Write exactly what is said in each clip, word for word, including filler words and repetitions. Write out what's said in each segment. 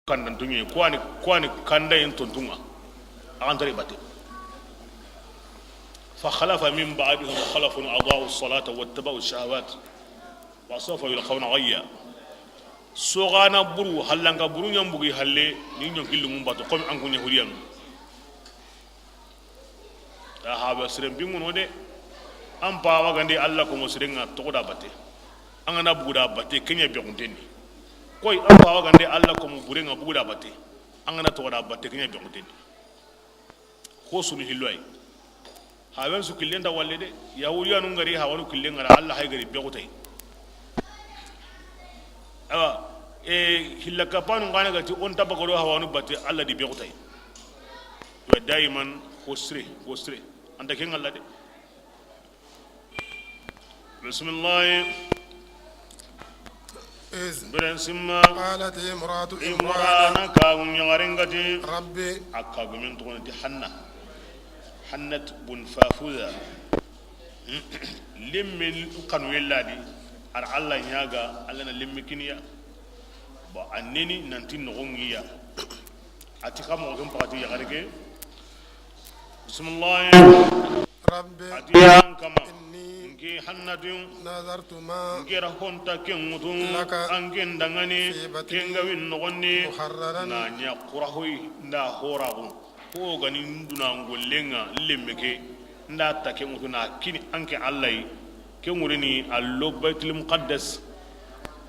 Kandantuɲe, kuwani, kuwani kandayen tontunga. Axa nta ri batte. Fa khalafa min ba'dihim khalafun ada'u salata wattaba'u shahawat. Wa sawfa yulqawna ghayya. Soxana buru, hallanka buru ɲan bugi halle, ni ɲon killi mun batu, comme an ku Yahudiyan. A haba siren binŋono de. An pawa gande Allah komo sirenŋa toxo da batte. An gana bugu da batte, keɲa bexunten ni. Koy, an pawa gande Allah komo burenŋa bugu da batte. An gana toxo da batte, keɲa bexunten ni. Xo sunu hilloy. Hawen su killen da walle de. Yahudiyanu ngari hawanu killen ngara Allah hay gari bexutay. Awa, e, hilla kapanu ngana gati on tabakoro hawanu batte Allah di bexutay. Wa daiman hosre, hosre. Anta ken Allah de. Bismillah. إذ Biren simma. قالت امرأة Imrana عمران kagu ɲaxaren gati. رب A kagu men toxo ti Hanna. Hannat bun Fafuza. Lemme kanu yelladi. Ar Allah ɲaga, Allah na lemme kiniya. Ba anneni nanti noxo ŋiya. Ati xa moxo ken paxati yaxare ke. Bismillah. رب Ati yan kama. إني Nke Hannatu. نذرت ما Nke ra honta ken ŋutu. لك An ken dangani. في بطني Ken gawin noxondi. محررا Na ɲa xurahoy nda horaxu. Ko gani nduna ngollenŋa lemme ke. Nda ta ken ŋutu na kini anke Allah yi. Ke ŋurini a lo Baitul Muqaddas.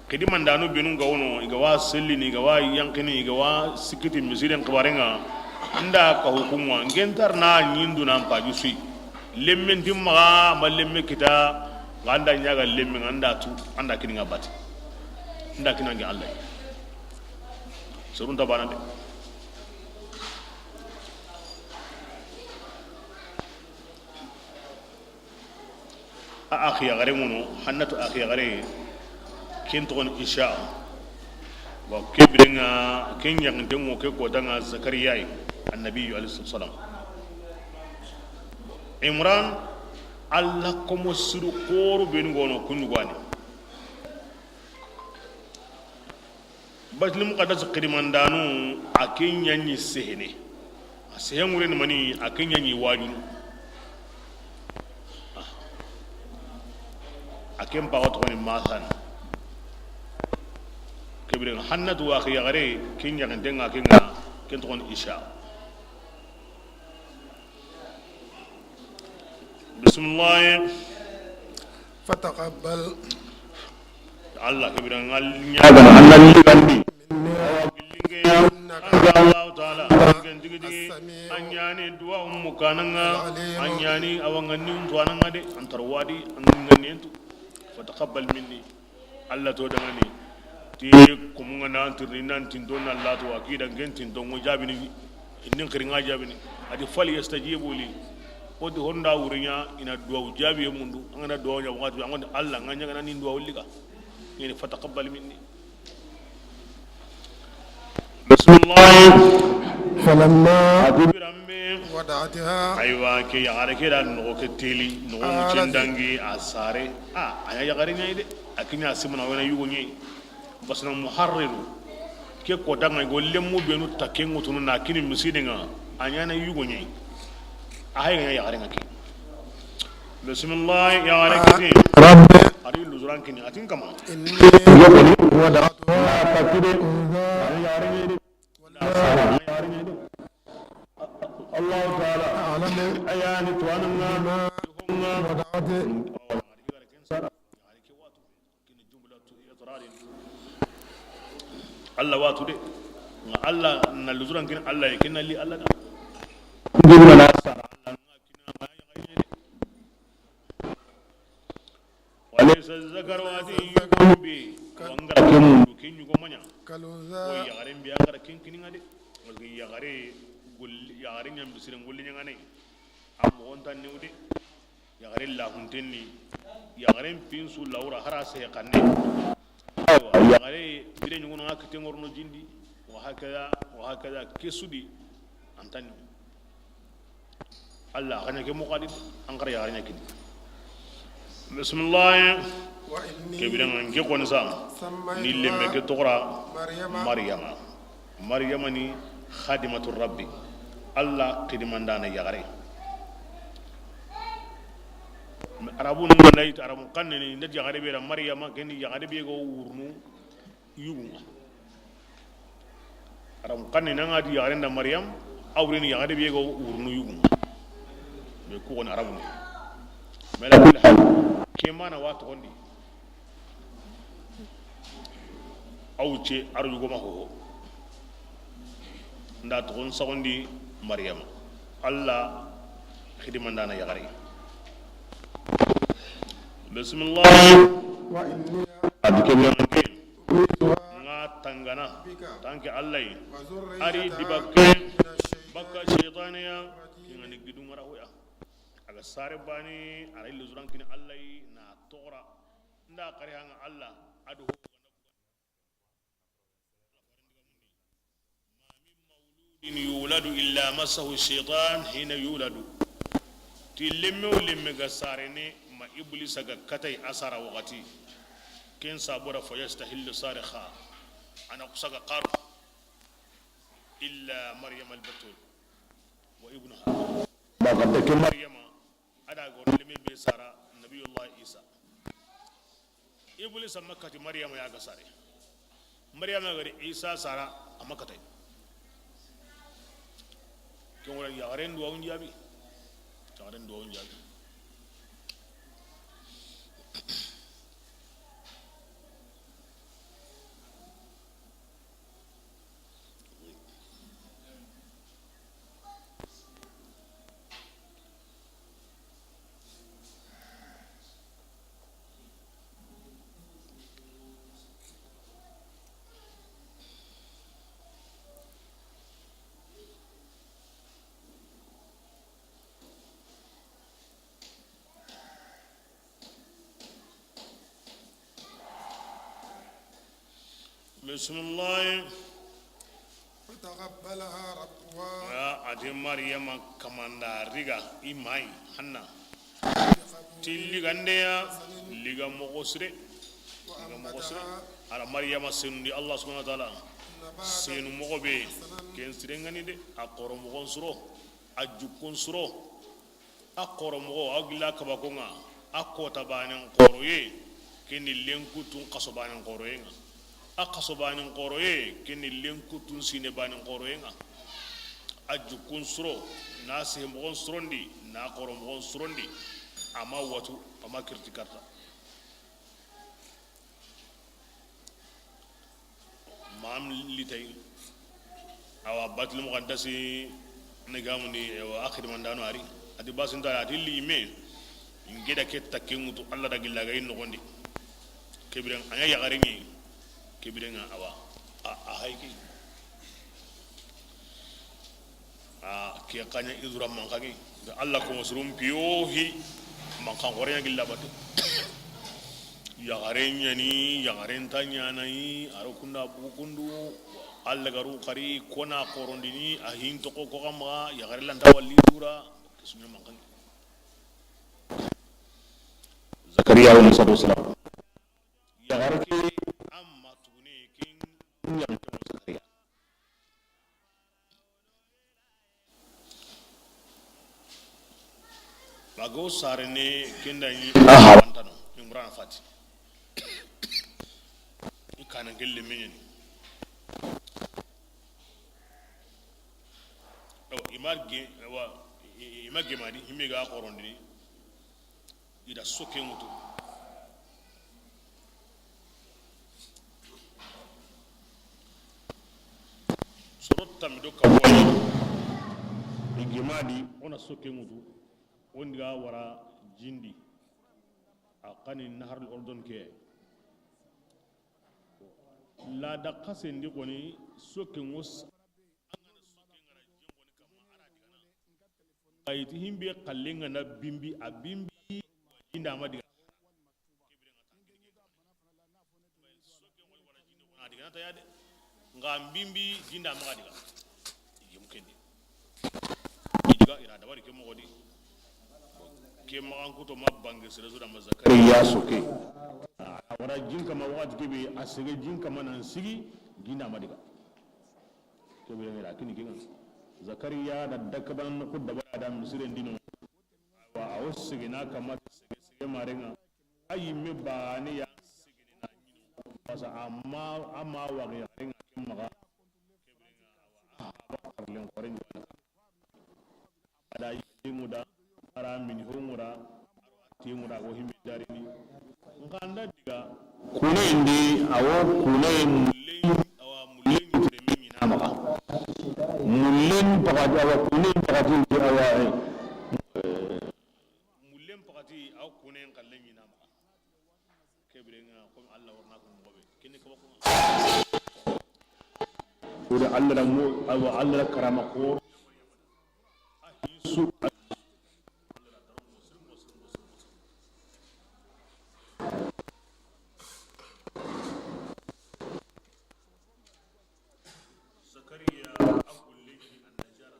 Xidimandanu benu ga wono, i ga wa sellini, i ga wa yanqini, i ga wa sikkiti misiren xibarenŋa. Nda ka hukunŋa, ngentar na ɲindu nan paju sui. Lemmen dimmaxa, ma lemme kita, ga anda ɲaga lemmen, anda tu, anda kininŋa bati. Nda kinange Allah. Sorun tabana de. A axi yaxare ŋono, Hannatu axi yaxare, ken toxon Isha. Wa ke birenŋa, ken yaxinten ŋo ke kotanŋa Zakariya yi, annabiyu alayhi salam. Imran, Allah komo siru xoro benu gono kuɲugani. Baitul Muqaddas xidimandanu, a ke ɲaɲi sehene. A sehe ŋureni mani, a ke ɲaɲi wajunu. A ken paxa toxoni Masan. Ke biren Hannatu wa axi yaxare, ken yaxinten ŋa ken ŋa, ken toxoni Isha. Bismillah. فتقبل Allah ke biren ŋa ɲaga na ligandi. مني Awa gillinke ya. إنك Anga Allah Taala. أنت Ken digi digi. السميع An ɲani duwa ummu kananga. العليم An ɲani awa ŋanni untu ananga de. An tarwadi an ŋanni entu. فتقبل مني Allah to dangani. Ti kumunga nan tirni nan tinto na Allah to akida ngen tinto ngo jabini. Indin xiringa jabini. Adi fal yastajibu li. Odi honda wurinya ina duwa jabiye mundu. Angana duwa nya wakati angoni Allah nganya ngana ni duwa ulliga. Ni فتقبل مني. Bismillah. فلما Adi birambe. وضعتها Aywa, ke yaxare ke da noxo ke teli, noxo mu cendangi a sare. A, a ya yaxare ɲa de. A kiɲa simana wena yugo ɲi. Basna muharriru. Ke ko danga go lemmu benu takke ŋutunu na kini misidenga. A ɲana yugo ɲi. A hay ɲa yaxare ŋa ke. Bismillah, yaxare kiti. رب Ari luzuran kini, atin kama. إني Yogoni, وضعتها na takide. أنثى Ari yaxare ɲi de. Na sara, yaxare ɲi de. Allah Taala. أعلم Ayani tuwananga. بما Honga. وضعت Allah watu de. Nga Allah na luzuran kin Allah ya kinna li Allah da. Ngumna na sara Allah na kinna ma ya gaye de. Walaysa zakaru ati yugo be. Wangara kemu kinyu go manya. كالأنثى Ko yaxaren bi angara kin kininga de. Wala yaxare gol yaxare nyam bisiren gol nyangane. Am wonta newde. Yaxare lahunten ni, yaxaren pinsu lawra hara sehe xanne. Aywa, yaxare bire ɲugunu ŋa kite ŋorno jindi, wa hakada, wa hakada, ke sudi, antani. Allah, xaɲa ke muxadi, an xara yaxare ɲa kini. Bismillah. وإني Ke bire ŋa, nke xoni sa, سميتها ni lemme ke toxora, مريم Mariyama. Maryama ni khadimatu Rabbi, Alla xidimandana yaxare. Arabu nunga na yiti, Arabu xanne ni, nda ti yaxare be da Maryama, ken ni yaxare be ga wurunu yugunga. Arabu xanne nanga ti yaxare nda Maryam, a wure ni yaxare be ga wurunu yugunga. Mais ku xo ni Arabu ni. Mais ala kulli hal, ke mana wa toxondi. A wucce, a ro yugo ma ho. Nda toxon saxondi Maryama. Alla xidimandana yaxare. Bismillah. وإني A di ke bira أعيذها nga tangana بك tanke Alla yi. وذريتها Ari dibakke من الشيطان bakka shaytane ya. الرجيم Kingani gidunga ra hoya. Aga sare bani, ara illu zuran kini Alla yi na toxora. Nda xari hanga Alla, adu ho. ما من مولود يولد إلا مسه الشيطان حين يولد. Ti lemme wo lemme ga sarene, ma Iblisa ga katay a sara waxati. Ken sabura فيستحل سارخا. Ana kusaga xaru. إلا مريم البتول وابنها. Ba ga dake Maryama, a da goro lemme be sara, Nabiyullah Isa. Iblisa ma kati Maryama ya ga sare. Maryama ga ri Isa sara, a ma katay. Ken wala yaxaren duwawun jaabi. Yaxaren duwawun jaabi. بسم الله. فتقبلها ربها. Ya, a ti Maryama kamanda riga i ma yi, Hanna. Ti ligandeya, liga moxo sire. Liga moxo sire. Ala Maryama senundi Allah subhanahu wa ta'ala. Senu moxo be, ken sire ngani de, a xoro moxon suro, a jukkun suro. A xoro moxo, a gilla kabakon ŋa, a kota banen xoroye, ken ni lenkutun xaso banen xoroyen ŋa. A xaso banen xoroye, ken ni lenkutun sine banen xoroyen ŋa. A jukkun suro, na sehe moxon surondi, na xoro moxon surondi, a ma watu, a ma kiriti karta. Mam litay. Awa, batil muqaddasi ne gamuni, ewa, akhir mandano ari. Ati basinta, ati li me. Ngeda ke takke ŋutu, Allah da gilla ga in noxondi. Kebiren, a ɲa yaxare ŋi. Kebiren ŋa, awa. A, a hayki. A ke xaɲa idura manxanŋe. Da Allah ko musurum piyohi manxan xore ɲa gilla batu. Yaxare ɲani, yaxare nta ɲanayi, a ro kunda bugu kundu, Allah garu xari, kona xorondini, a hin toxo ko xama, yaxare lanta walli dura, ke suɲa manxanŋe. Zakariya alayhi salatu wassalam. Yaxare ke, amma tugune, ken ɲa Zakariya. Bago sarene kenda ni a hawantano Imran Fati. I kana gelle menyeni. Awa, i ma ge, awa, i, i ma gemadi, himbe ga xorondini. I da soke ŋutu. Soro tammi do kawayi. I gemadi, o na soke ŋutu. O ndi ga wara jindi. A xani Naharul Urdun ke. La da xasendi xoni soke ŋo. Ayti himbe xalle ŋa na bimbi, a bimbi, jinda ma diga. A diga na ta ya de. Nga bimbi, jinda ma diga. Igim kendi. I diga, i na dabari ke moxo di. Ke maxan kuto ma bange sere su da ma Zakariya soke. A wara jin kama waxati kebe, a sege jin kama nan sigi, jinda ma diga. Kebe ŋa da kini ke ŋa. Zakariya da dakaban ku dabara da misiren dino. Wa a wo segena kamma sege sege marenŋa. A yimme baane ya segene na ɲini. Parce que amma, amma waxi yaxarenŋa ke maxa. Kebe ŋa awa a haba xarlen xoren ɲana. A da yinmu da, a ra mini honŋura, a ro a tiŋura, a go himbe darini. Nxa nda diga. Kunendi, a wo kuneyen mullen, awa mullen tireme ɲina maxa. Mullen paxati, awa kuneyen paxati, awa, eh, mullen paxati, a wo kuneyen xallen ɲina maxa. Kebirenga, comme Allah warna ko mo be. Kene ko ko. Ko da Allah da mo, awa Allah da karama ko. Su. Zakariya a golle ni an-najara.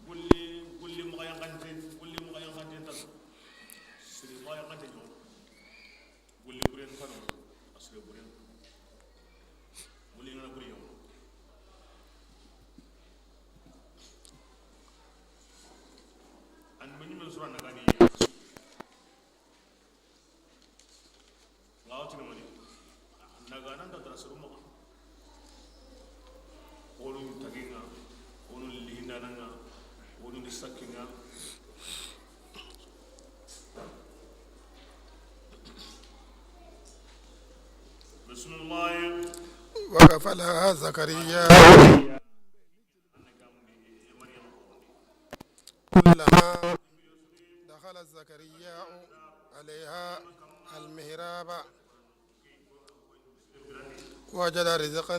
Golle, golle maxa yanqante, golle maxa yanqante tan. Sere maxa yanqante ɲa. Golle buren tan, a sere buren. Golle ŋa na bure ɲa. An mani men sura na gani. Nga wotini mani. Naganan da tara soro maxa. Wonu taginga, wonu lihindananga, wonu ni sakkinga. بسم الله. وكفلها زكريا. كلما دخل زكريا عليها المحراب وجد رزقا.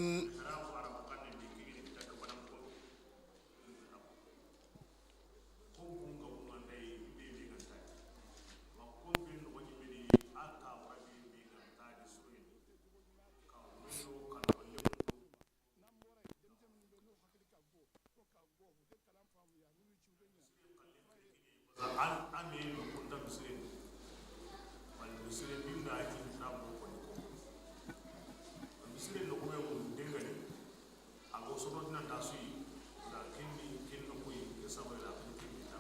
An, an ne no kunda misiren. Wal misiren din da kin da mo ko ko. Misiren no ko mo dengani. A go soto dina ta suyi. Da kinni kin no ko yi ke sabo da kin kin ta.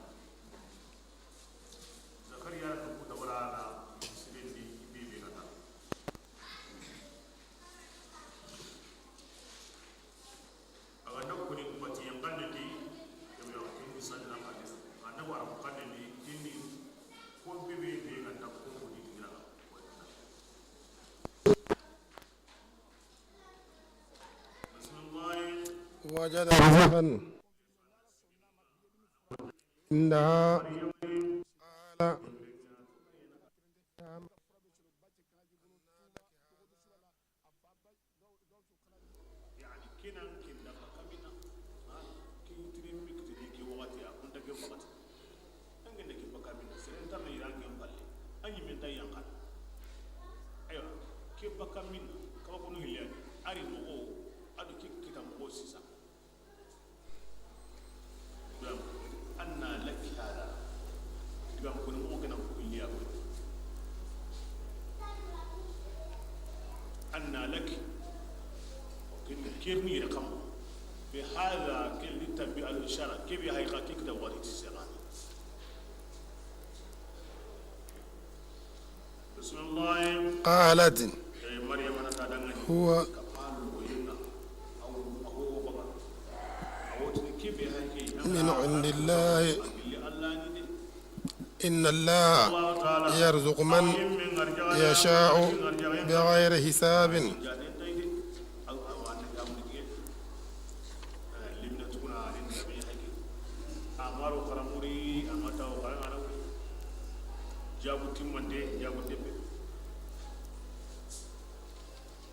Zakariya no ko da wala na misiren di bibi kata. A ga nda koni batiyen xannen di, kebe ya ken di sadi na xannen. A ga nda ko arabu xannen di, ken di ko bebe be ga nda ko ko di digira. Bismillah. وجد رزقا عندها قال Yani, kenan kinda bakamina. Ha, ke yitire mikitire ke wakati, a kunta ke wakati. An gende ke bakamina, seren tan na iran ke balle. An yi men ta yankan. Aywa, ke bakamina, kaba kono hiliyani. Ari mogo, adu ke kita mogo sisa. Anna laki hada. Diga ko ni mo gana ko liya ko. Anna laki. Kin kirni rakam. Bi hada kin li tabi al ishara. Ke bi hay ka kik da wari ti sera. قالت هو من عند الله إن الله يرزق من يشاء بغير حساب. Amaro karamuri, amata o karangana. Jabu timmante, jabu tebe.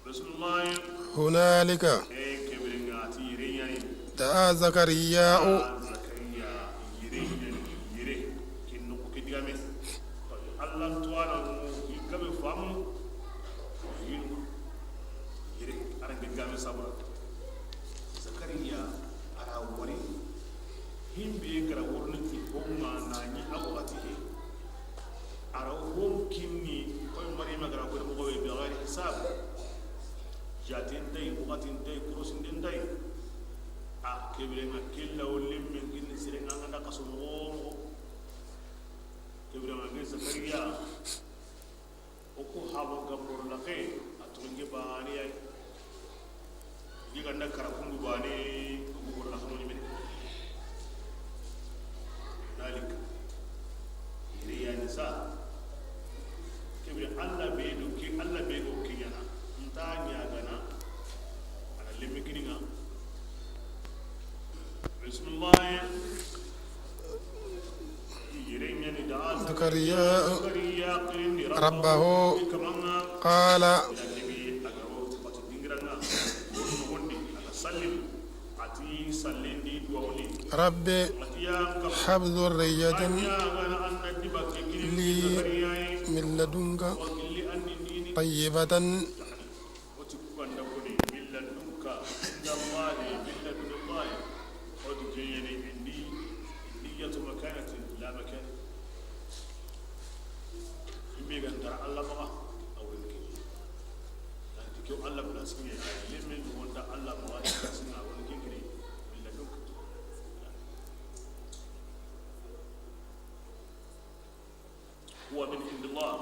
Bismillah. هنالك Eh, kebiringa ati yere yani. دعا زكريا Ah, Zakariya, yere yani, yere. Kin no ko kidigame. Allah tuwana mo, gabe famu. Yinu. Yere, aran kidigame sabura. Zakariya, ara wari. Himbe gara wurni ki honga na ni a wakati he. Ara hon Kinni, koy Mariama ga ra ko moxo be, bi ghayri hisab. Jatin tay, waxatin tay, kurusin den tay. A, ke biren ŋa killa o lemmen kinni sere ŋa, an ga da xaso moxo wo moxo. Ke biren ŋa ke Zakariya, o ku habo gamboro laxe, a toxo nke baane ya yi. Nke ga nda kara kundu baane, o ku goro laxe moni mene. Dalik. Ire ya ni sa. Ke bire Alla be do ke, Alla be do ke ɲaana. Nta ɲaagana. A na lemme kini ŋa. Bismillah. زكريا ربه قال. رب هب ذرية لي من لدنك طيبة. O ti ku ga nda koni, min ladunka, inda Allahi, min ladun Allahi. O ti ke ɲaani indi, indiyatu makanatin la makan. Himbe ga nta Alla maxa, a woni ke. Nanti ke Alla place ke, lemme ni wonta Alla maxa, place ke, a woni ke kini, min ladunka. Huwa min indillah.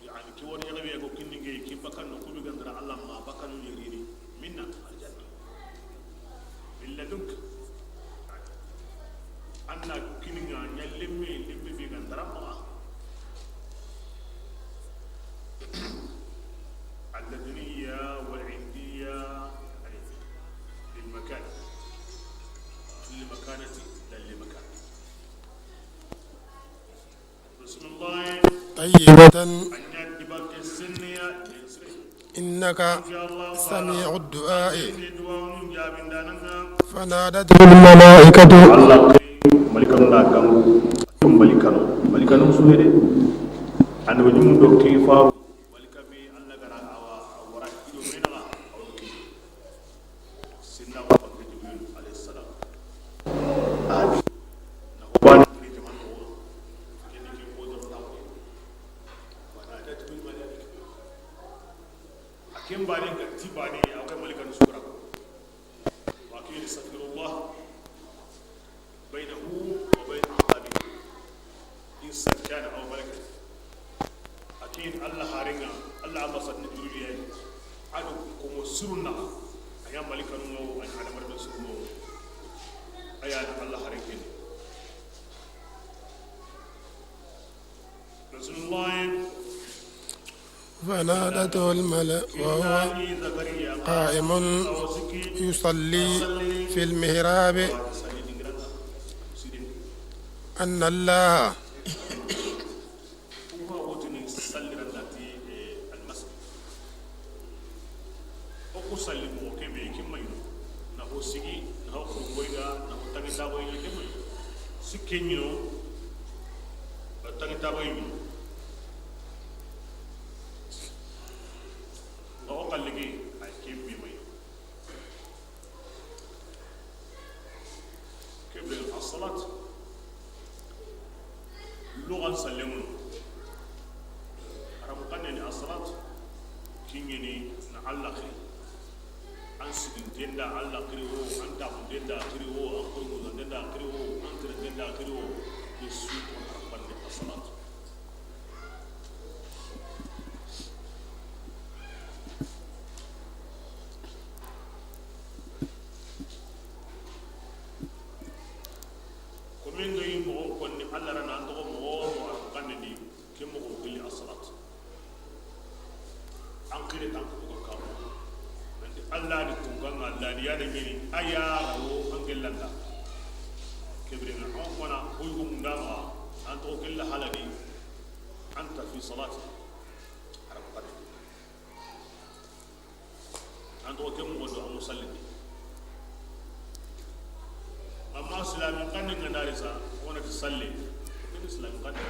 Yani, ke woni yaxa be ko kinni ke, ke bakanu, ku be ga nta Alla maxa, bakanu ni rini. Minna, aljanna. Min ladunka. An na kini ŋa ɲa lemme, lemme be ga nta maxa. Alladuniya wal indiya, yani, lil makan. Lil makanati, la lil makan. طيبة إنك سميع الدعاء. فنادته الملائكة. Alla malikanu da gangu, malikanu, malikanu su hede. Annabi Nuhu do ke faru. Malika be Alla ga ra a wa, a wara ido me naxa, a wa kini. Sinna ko bange Jibril alayhi salam. A di na ko bani kiri jaman ko. Ken ni ke ko do tawo. Wa na da Jibril malaika. A ken bani ga ti bani, a ko malika ni sukura. Wa ke ni astaghfirullah. بينه وبين أعقابه إنسان كان أو ملكا. A ke ni Alla haren ŋa, Alla a ma sanni Jibril ya yi. A do komo sirun naxa, a ɲa malikanu ŋa wo, a ɲa hadamarenme sirun ŋa wo. A ya ni Alla haren ke ni. Rasulullah. فنادته الملائكة وهو قائم يصلي في المحراب أن الله. O ku salli moxo ke be, ke mayi no. Na ho sigi, na ho xo goyga, na ho tangi taxoyi, ke mayi. Sikke ɲi no, tangi taxoyi ɲi no. Nga o xalligi, ay ke be mayi. Ke be a salat. Luxan sallen ŋa no. Arabu xannen ni a salat. Kiɲeni na Alla xiri. An siginten da Alla xiri wo, an taxunten da xiri wo, an xurungutanten da xiri wo, an terenten da xiri wo. Ke su ko Arabu xannen ni a salat. Komi n ga yi moxo konni, Alla ra na an toxo moxo wo moxo, Arabu xannen di, ke moxo gilli a salat. An xire tan ko ga kamo. Nanti Alla ni ko ga ŋa, Alla ni ya da ɲeni, a ya wo an gellanda. Ke biren ŋa, an kona, ko yugo munda ma, an toxo gella halani, anta fi salati. Arabu xannen di. An toxo ke moxo do, an musallindi. Amma silamin xannen ga na ri sa, o na ti salle. Ken silamin xannen.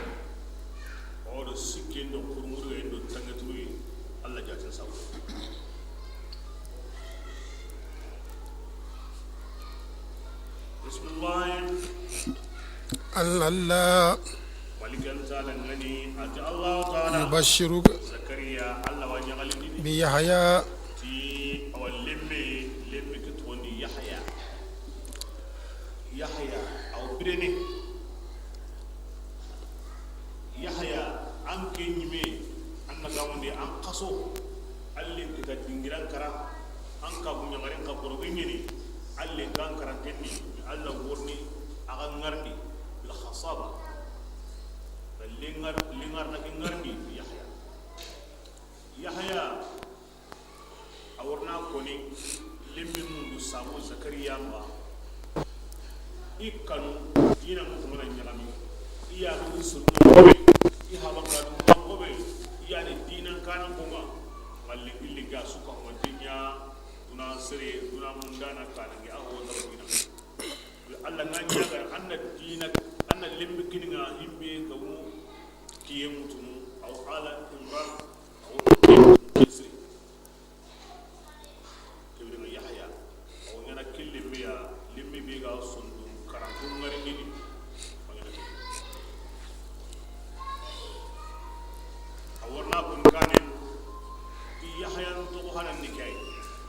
O do sikken do kurumuri do tangaturu, Alla jaatin sabu. Bismillah. Alla. Malikan يبشرك بيحيى. Ti awa lemme, lemme ke toxondi Yahaya. Yahaya, awa birene. Yahaya, an ke ɲime, an na gamundi, an xaso. Allen kita dingiran kara, an kabu ɲaxaren xa boroge ɲeni. Allen kan karantenni, Alla worni, axa ŋarni, bil xasaba. Lengar, lengar na ke ŋarni, Yahaya. Yahaya, a worna koni, lemmi mundu sabu Zakariya ma. I kanu, dina mutumana ɲagami. I ya ni sunu gobe, i haba kanu gobe, i ya ni dina kana kuma. Malle billi ga suka ma dinya, duna sere, duna mundana kana ngi a ho da dina. Alla ŋa ɲaga anna dina, anna lemmi kininga himbe gamu kiye mutunu, aw ala Imran, aw kisri. Kebiri ŋa Yahaya, aw ɲana kille meya, lemmi be ga sondu, karantu ŋari nini. Aw ɲana kille. A warna kun kanen, i Yahaya to hanan ni kay.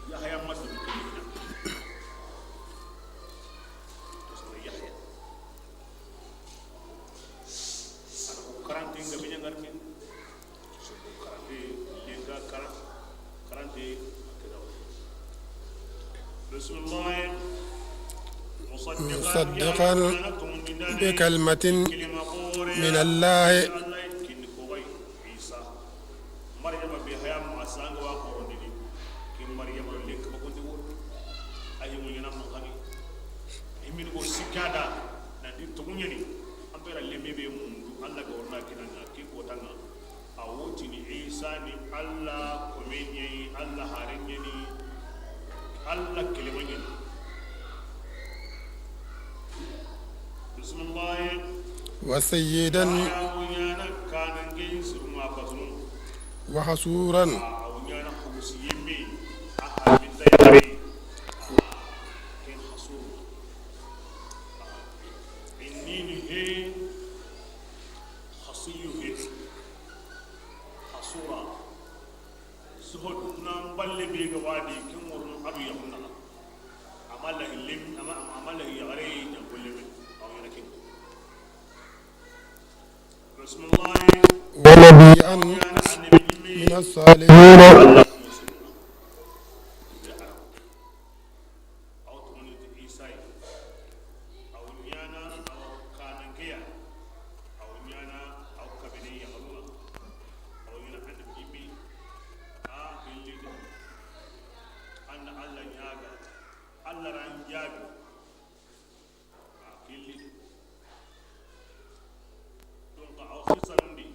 Yahaya madu kille. Yahaya. Ana ko karante nga binya ngarni. So ko karante lenga kara-, karante. بسم الله. مصدقا بكلمة من الله. Maryama be haya ma sanga wa ko rondini. Ki Maryama le ko ko ndi wor. Ayi mo yana mo xani. Imin ko sikada na di to nyani. Ampera le mebe mundu Alla ga worna kinanga ki ko tanga. A wotini Isa ni Alla ko menyai, Alla harenyani, Alla kelemaɲani. Bismillah. وسيدا. Aw ɲana kanange suruma batunu. وحصورا. Aw ɲana khusi yembe. Aha, min tayari. Ken hasur. Innini he. Hasiyu he. Hasura. Zuhud nan balle be ga wadi ken worno abu yahunna. Amala lem, ama, amala yagare nya golle me. Aw yana ken. Bismillah. ونبيا من الصالحين. Aw tumuni ti Isa yi. Aw ɲana aw kanankeya. Aw ɲana aw kabine yaxaruna. Aw ɲana annabi yimbe. A hilli do. Anna Alla ɲaga. Alla ran jaabi. A hilli. Donc, aw xisanundi.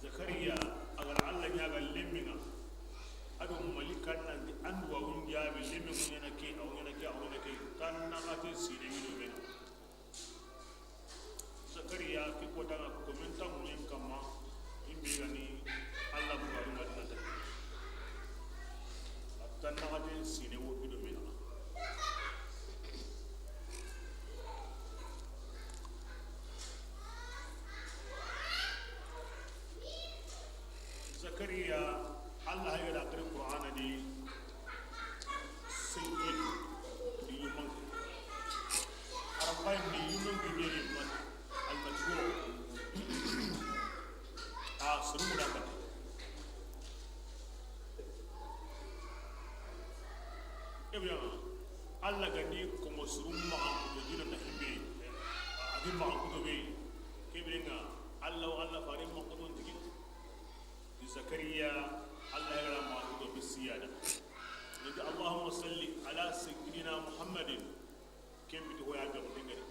Zakariya, a ga ra Alla ɲaga lemminga. A do malikan nan di andu wa wun jaabi lemme ko ɲana ke, aw ɲana ke, aw ɲana ke. Tan na ate sine mi do mena. Zakariya, ki kota nga ko men tamu yen kamma, imbe gani Alla bugaru Madina ta. Tan na ate sine wo bido mena. Zakariya, Alla hayra akhir Qur'ana di, sayyid, di yuman. Arabay ni yuman di ni man, al-majhul. A sunu da. Ibrahima, Alla ga ni komo suru maxa kuto dina na himbe, a di maxa kuto be, kebe nga, Alla wa Alla fare maxa kuto tigi. Zakariya, Alla ya maxa kuto be siyada. Nabi, Allahumma salli ala sayyidina Muhammadin. Ken biti hoya be ko dingari.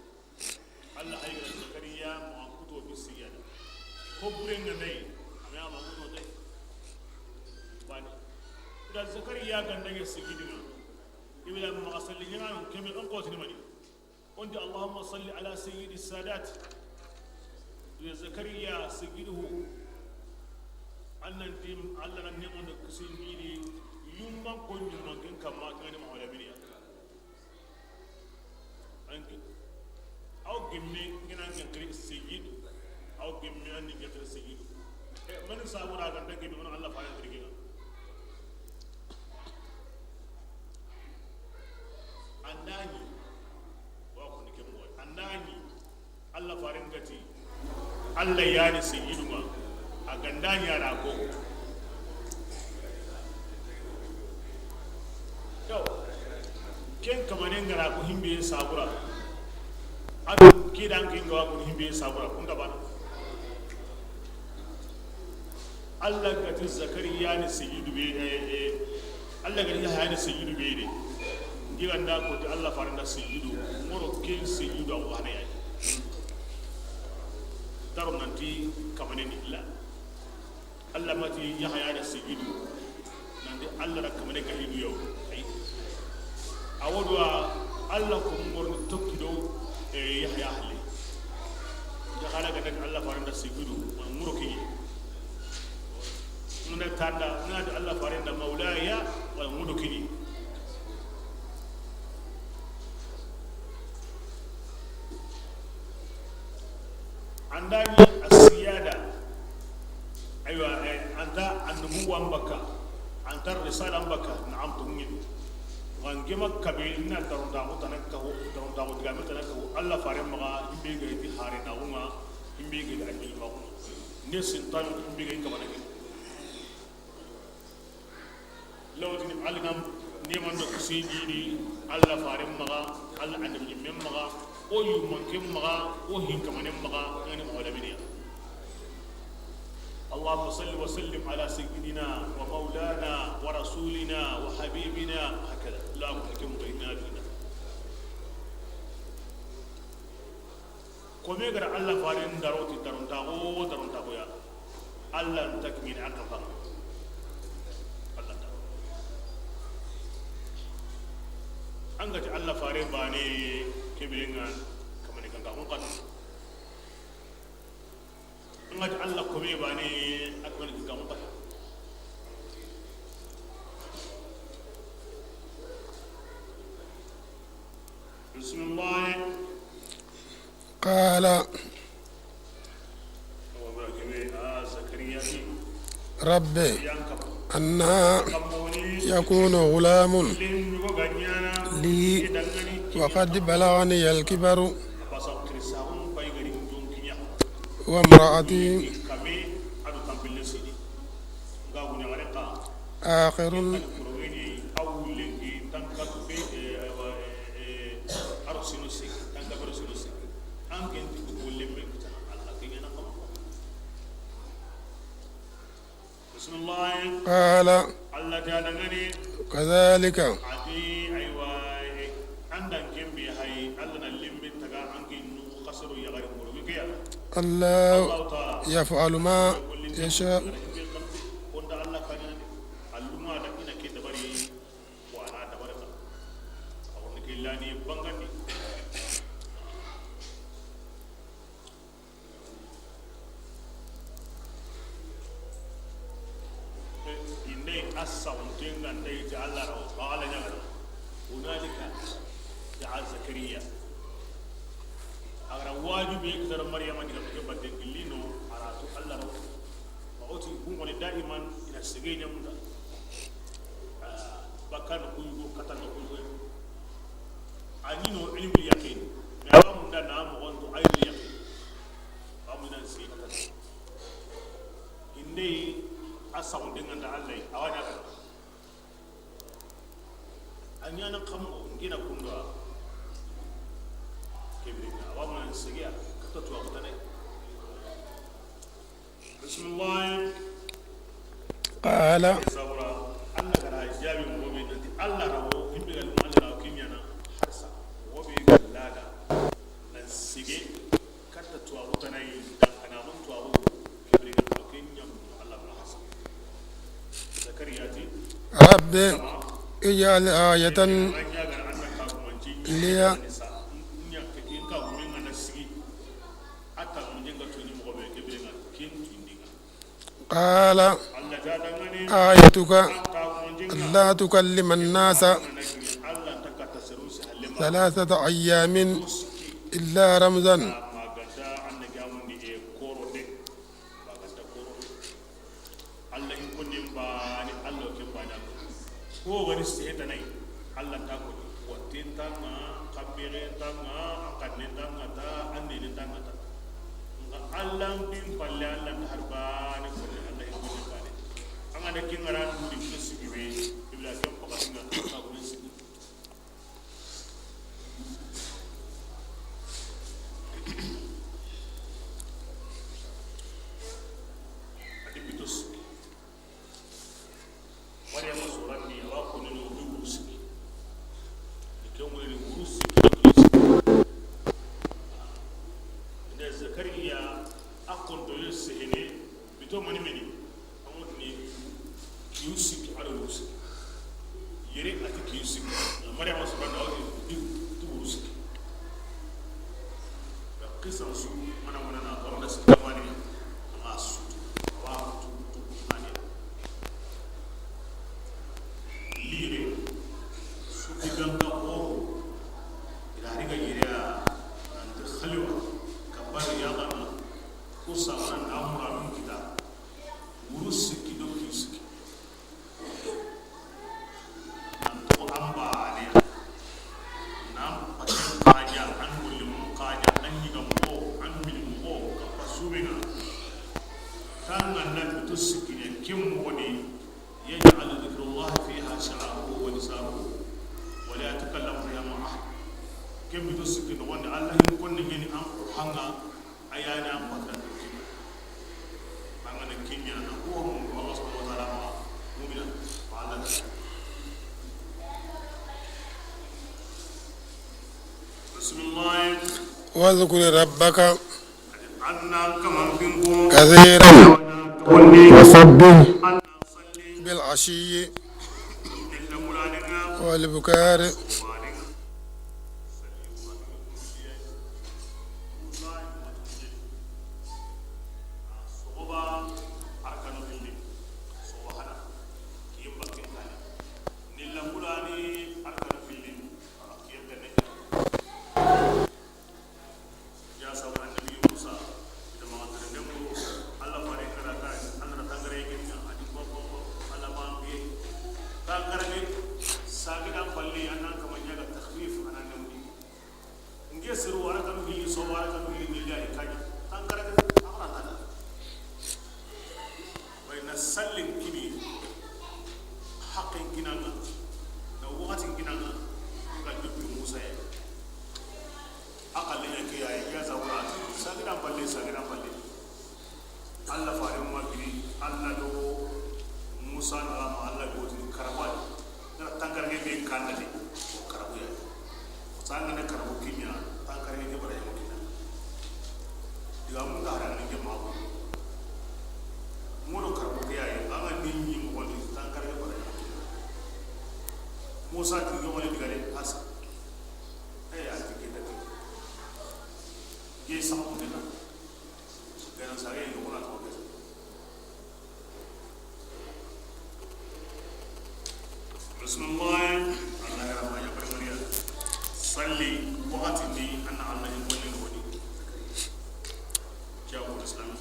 Alla hayra Zakariya ma kuto bi siyada. Ko bure nga nay, ama ma kuto tay. Bani. Da Zakariya ganda ya sigidina. Ibila ma salli nyana kebe on ko tini mani. On di Allahumma salli ala sayyidi sadat. Ya Zakariya sayyiduhu. Annan dim Alla nan nemo do kisin jidi yumma ko yumma ken kamma kan ma wala miniya. Anke. Aw gemme ngena ngen kiri sayyid. Aw gemme an ni ke xiri sigidu. E, mani sabura ga nta gemme, wona Allah faren tirgina. Andani, wa ko ni ke mo. Andani, Allah faren ga ti, Allah yani sigidu ma. A gandani ara ko. Yo, ken kamanen ga ra ko himbe sabura. Ado kidan ken ga wa ko himbe sabura, kun da bana. Allah ga ti Zakariya ni sigidu be, eh, eh, Allah ga ti Yahya ni sigidu be de. Ngi ganda ko ti Allah faren da sigidu, moro ken sigidu a wana ya. Taro nanti kamanen illa. Allah ma ti Yahya da sigidu, nanti Allah da kamane ga hidu yo. Ay. Awodo a Allah ko mor ni tokki do, eh, Yahya halle. Yahya ga daga Allah faren da sigidu, wala muro kini. Nuna tanda, nuna da Allah faren da maulaya, wala muro kini. Andani asiyada. Aywa, eh, anta annubuwa mbaka, anta risala mbaka, na'am, tungin. Wangema kabe ina daronta ko tanaka ko, daronta ko diga me tanaka ko, Allah faren maga, himbe ga di hare na uma, himbe ga di anjil magu. Ne sintan himbe ga kamanaki. Lawtini Alla na neeman do kisi ɲiini Alla faaren maxa, Alla annabi ɲimmen maxa, o yummanken maxa, o hinkamanen maxa, an ga ni moxo laminiya. اللهم صل وسلم على سيدنا ومولانا ورسولنا وحبيبنا، هكذا. اللهم كن بيننا. Kome gara Alla faaren daro ti darontaxo, darontaxoya. Alla nta kiɲene a kanpa ŋa. Alla nta. An ga ti Alla faare baane, ke biren ŋa kamane kankaxun xata. An ga ti Alla kome baane, a kamane kankaxun xata. بسم الله. قال رب أنى يكون غلام لي وقد بلغني الكبر وامرأتي عاقر. بسم الله. قال كذلك. الله يفعل ما يشاء. Inde a saxunten ga nta yiti Alla ra, o xa Alla ɲaagana. هنالك دعا زكريا. A ga ra waaju be kitara Maryama diga ke batte gilli no, a ra tu Alla ra. Ma o ti kun ŋoni daiman i na sege ɲamunda. Bakka no ku yugo, kata no ku yugo. A ɲi no ilmul yaqin. Mais a wa munda na moxon tu aynul yaqin. A wa munda na sege kata. Inde a saxunten ga nta Alla, a wa ɲaagana. A ɲaana xa moxo n gina kundo a. Ke biren ŋa a wa munda na sege a kata tuwaaxu tana. بسم الله. قال. Sabura, Alla ga ra jaabi moxo be nanti Alla ra wo, himbe ga Alla ra wo kiɲana harsa. Moxo be ga lada nan sege katta tuwaaxu tana yi, dankana mun tuwaaxu. Ke biren ŋa ke ɲam Alla ma harsa. Zakariya ti, رب اجعل آية لي. قال آيتك ألا تكلم الناس ثلاثة أيام إلا رمزا. Baane, Alla ke baane a ko. Ko gani seetanay, Alla nta ko ni. Watte nta ŋa, xanbexe nta ŋa, an xanne nta ŋa ta, an nene nta ŋa ta. Nxa Alla n bin palle, Alla nta har baane ko ni, Alla i ko ni baane. An ga na ke ŋara nuri ke sigi be, ibla ken pakati ŋa ka ko ni sigi. A di bitos. Mariama sorandi, a wa koni no, o di wuru sikki. Ni ke ŋoyini wuru sikki, wuru sikki. Nde Zakariya a konto yo sehene, bito mani meni, a ŋotini kiyu sikki, a do wuru sikki. Yere a ti kiyu sikki. Mariama sorandi, a wa ti wuru sikki. Xisan su mana mana na, a wa na sikki mani, a wa su, a wa tu, tu, mani. Lire, su ti ganta xoro, i da riga yire a, nanti xaliwa, kabari yaxana, ku sabana na mura min kita, wuru sikki do kiyu sikki. Nan toxo an baane, nan paten xaja, an gollimun xaja, an ɲigamoxo, an minimuxo, kappa suume ŋa. Tanga na bito sikkine, ken moxo ni, yaj'alu dhikrullahi fiha shi'aruhu wa lisanuhu, wa la yatakallamu fiha ma'a ahad. Ken bito sikki noxon di, Alla hin konne ŋeni an xo hanga, a ya ni an paten. An ga na ke ɲa na ko mo Allah subhanahu wa ta'ala ma mu'mina, ma Allah. Bismillah. واذكر ربك Anna kaman bingo. كثيرا Wonni. وسبح بالعشي والإبكار. Ya sabu annabi Musa, ita maxa tere ndemuru, Alla fare kara ta, Alla na tangare ke ɲa, a di ko, ko, ko, Alla ma mbiye. Tangare ke, sagi dan palle, annan kama ɲa ga takhfif, anan nemdi. Nge siru, wara kanu hilli, so wara kanu hilli, milli, a di kaɲa. Tangare ke, a wara ta da. Way na sallin kini, haqqin kinanga, na waxatin kinanga, nga dubbi Musa ya. A xalle ɲa ke ya, ya Zabura, sagina balle, sagina balle. Alla fare ma giri, Alla do Musa na ma Alla do ti karabal. Ngana tankarage be kanda de, o karabu ya. Sanga ne karabu kiɲa, tankarage ke bara yamo kiɲa. Diga mun ga hara ne ke ma ko. Mono karabu ke ya, anga ni ni mo ni tankarage bara yamo kiɲa. Musa ti yo wala diga de asa. Eh, a ti ke da ke. Ye sama ko de na. Gana sare yo wala to ke. Bismillah. Allah ya rahma ya barmariya. Salli, waxati ni, anna Allah in wani wani. Kiya ko Islam.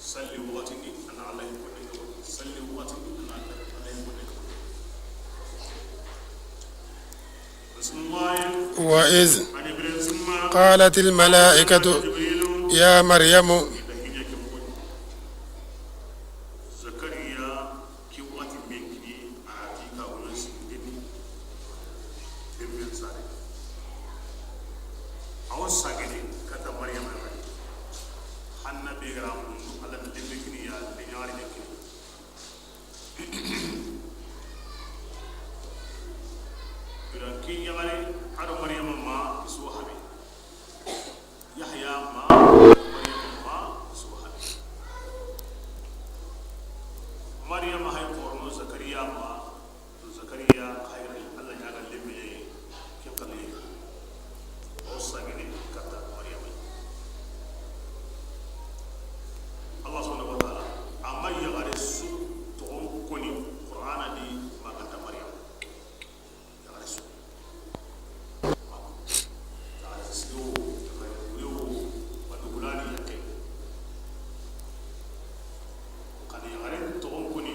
Salli, waxati ni, anna Allah in wani wani. Salli, waxati ni, anna Allah in wani wani. وإذ قالت الملائكة يا مريم. Zakariya ke waxati men kini, a ti ka wala sigi deni, deni sare. Aw sagene kata Maryama. Hanna be gara mun, Alla na deni kini ya, deni yari ne kini. Bira kin yaxare, a do Maryama ma i su habe. Yahya ma, Maryama ma i su habe. Maryama hay xorono Zakariya ma, to Zakariya xayri Alla ɲaga lemine ke xale. O sagene kata Maryama. Allah subhanahu wa ta'ala, amma yaxare su toxon koni Qur'ana di ma kata Maryama. Yaxare su. Yaxare su yo, yaxare su yo, wadu gulani yake. Xana yaxare toxon koni.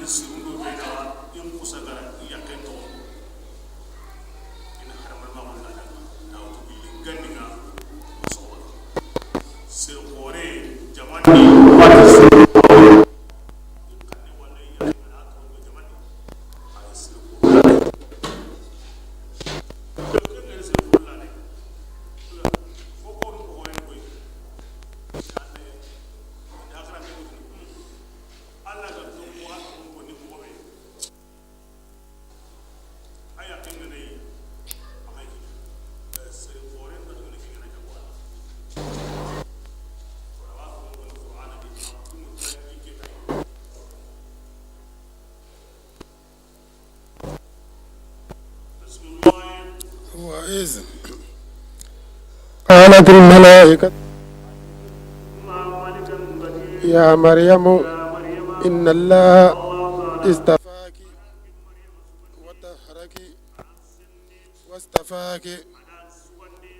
Sirundo be na in kusa gara i yakken to. Ina haramar ma mun na dan na wutu billi ganni ga. Sir gore jamani. وإذ قالت الملائكة يا مريم إن الله اصطفاك وطهرك واصطفاك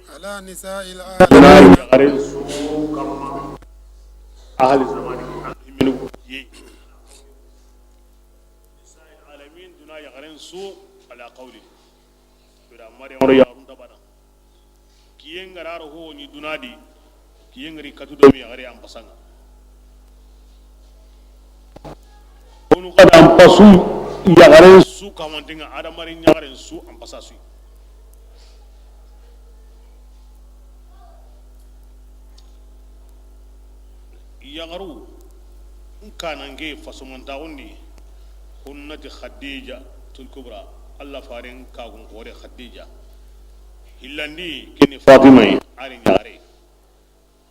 على نساء العالمين. Yaxaren su kamma. Ahli zamani, ahli minnu ye. Nisa'il alamin, duna yaxaren su, ala qawli. Bira Maryam ro yaxarun ta bana. Kiyen ga ra ro ho ni duna di, kiyen ga ri katu do mi yaxare an pasanga. Konu kada an pasu yaxaren su kamantenga, adamari yaxaren su an pasa su. Yaxaru n kananke fasomantaxundi, hunnati Khadija tul Kubra, Allah faren kagun xore Khadija. Hillandi keni Fatima yi, ari yaxare.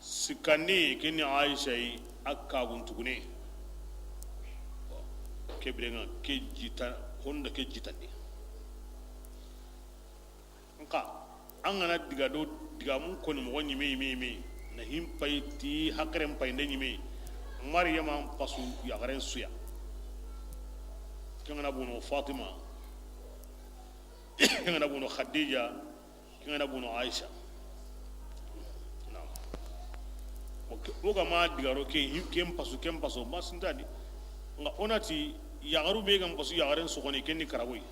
Sikkandi keni Aisha yi, a kagun tugune. Ke birenga ke jita, honda ke jitandi. Nka an gana diga do diga mun koni moxo ɲime yime yime, na hin pay ti haqiren pay nde ɲime. Maryama n pasu yaxaren suya. Ke gana bono Fatima, ke gana bono Khadija, ke gana bono Aisha. Naam. O ke, o ga ma diga ro ke, ke n pasu, ke n pasu ma sintadi. Nga onati yaxaru be ga n pasu yaxaren su xoni, ken ni karagoy.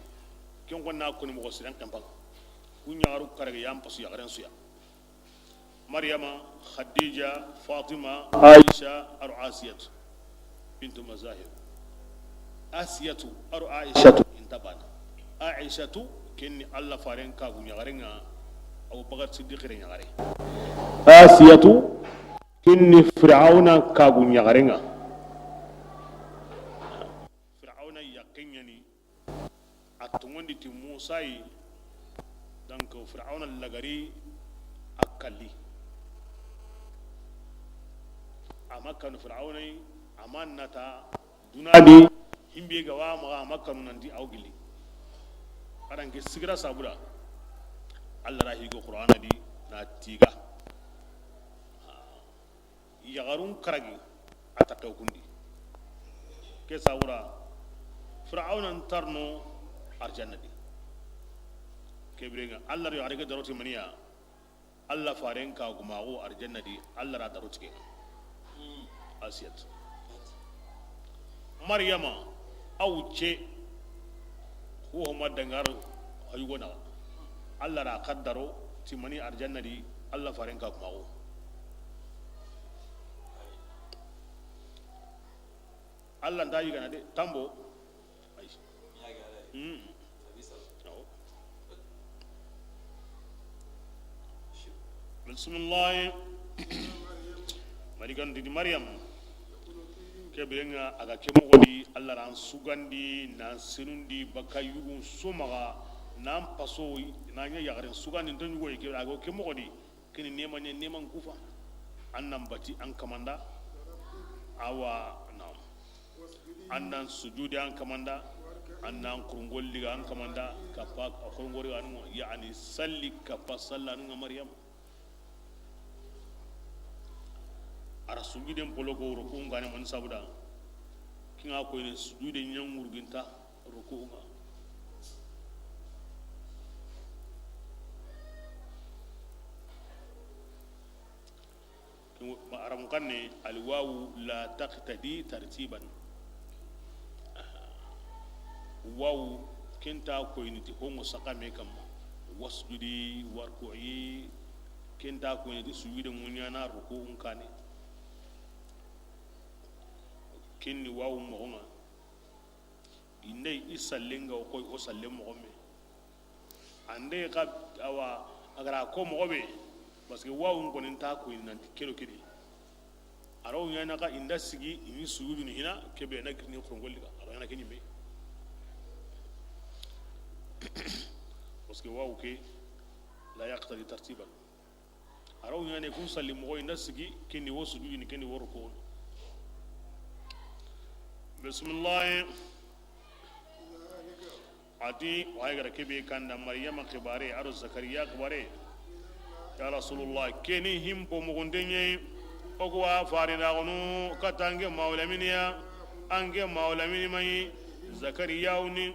Ken xonna koni moxo siren kempanga. Ku ɲaxaru karage yan pasu yaxaren suya. Maryama, Khadija, Fatima, Aisha, aro Asiyatu bintu Mazahim. Asiyatu aro Aishatu inta bana. Aishatu kenni Allah faren kagu ɲaxarenga, Abu Bakar Siddiqi re ɲaxare. Asiyatu kenni Fir'auna kagu ɲaxarenga. Fir'auna yaqqen ɲani. A tongondi ti Musa yi, donc Fir'auna lagari a kalli. A ma kanu Fir'auna yi, a ma nata duna di, himbe ga wa maxa a ma kanu nanti aw gilli. Adanke sigira sabuda, Allah ra higo Qur'ana di na tiga. Yaxarun karagi a taxe kundi. Ke sawura Fir'auna ntarno arjanna di. Ke birenga Allah ri yaxare ke daroti maniya. Allah faren kagumaxu arjanna di, Allah ra daroti ke. Asiyat. Maryama, aw ce, ho homa dangar hayugona. Allah ra kaddaro ti mani arjanna di, Allah faren kagumaxu. Allah nda yigana de, tambo. Ay. Hmm. Awo. Bismillah. Malikan di Maryam. Ke birenga a ga ke moxo di, Allah ran sugandi, nan senundi baka yugun somaxa, nan paso, na ɲa yaxaren sugandi, nto ɲugo ke, a ga ke moxo di. Kini nema ɲa, neman kufa. An nan bati an kamanda. Awa, naam. An nan sujudi an kamanda. An nan kurungolli ga an kamanda. Kappa kurungori anu, yani salli kappa salla anu Maryam. Ara sujuden polo ko ruku ngane man sabuda. Kinga ko ine sujuden ɲangurginta ruku nga. Aramu kanne, alwawu la taqtadi tartiban. Wawu, ken nta koyini ti hongo saxa me kamma. Wasjudi, warku'i, ken nta koyini ti sujude ŋuɲana ruku'un kane. Ken ni wawu moxo ŋa. Inda i sallen ga o koy o sallen moxo me. Ande xa, awa, a ga ra ko moxo be, parce que wawun koni nta koyini nanti kero kedi. A ro ɲana xa inda sigi, ini sujuduni hina, kebe na girini xurongolli ga, a ro ɲana ke ɲime. Parce que wawu ke, la yaqtadi tartiban. A ro ɲane kun salli moxo inda sigi, kendi wo sujudini, kendi wo ruku'un. Bismillah. A ti, wa hay ga ra kebe kanda Maryama xibare, a do Zakariya xibare. Ya Rasulullah, keni himpo mugundenye, o ko wa farina gonu, katange mawlaminiya, ange mawlamini mai, Zakariya uni,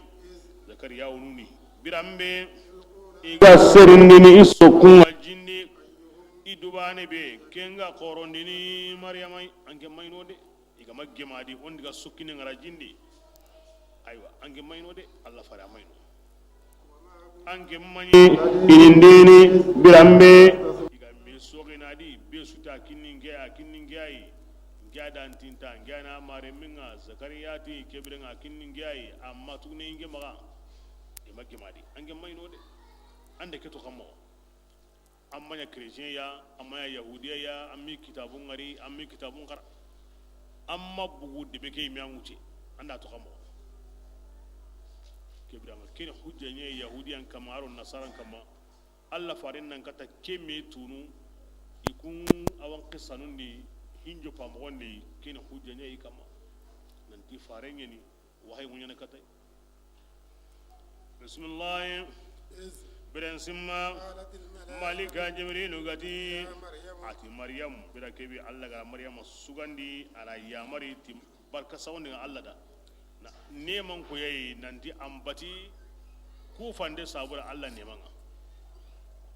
Zakariya ununi. Biranbe, i ga serindini i sokkunga jindi, i dubane be, kenga xorondini Maryama, anke mayno de. I ga ma gemadi, on diga sukkine ŋa ra jindi. Aywa, anke mayno de, Allah fare a mayno. Anke maɲi, inindini, biranbe. I ga me soxinadi, be suta kinni nge a, kinni nge ayi. Nge a dantinta, nge a na mare minga, Zakariya ti, kebirenga kinni nge ayi, amma tugne inge maxa. I ma gemadi, anke mayno de. Ande ke to xamo. An ma ɲa chrétien ya, an ma ɲa yahudiya ya, an mi kitabun ŋari, an mi kitabun xara. An ma bugu debe ke yime an ŋuce, an da toxa moxo. Kebira ŋa, kene hujja ɲa yahudiyan kama, a ro nasaran kama. Allah faren nan kata ke me tunu, i kun awan qisanun di, hinjo pa moxon di, kene hujja ɲa i kama. Nanti faren ɲeni, wahayi ŋuɲana katay. Bismillah. Biren simma, malika Jibrilu gati, a ti Maryam, bira kebi Allah ga Maryama sugandi, a ra yamari ti barka sawndi ŋa Allah da. Na, neman ko yayi nanti ambati ku fande sabura Allah neman ŋa.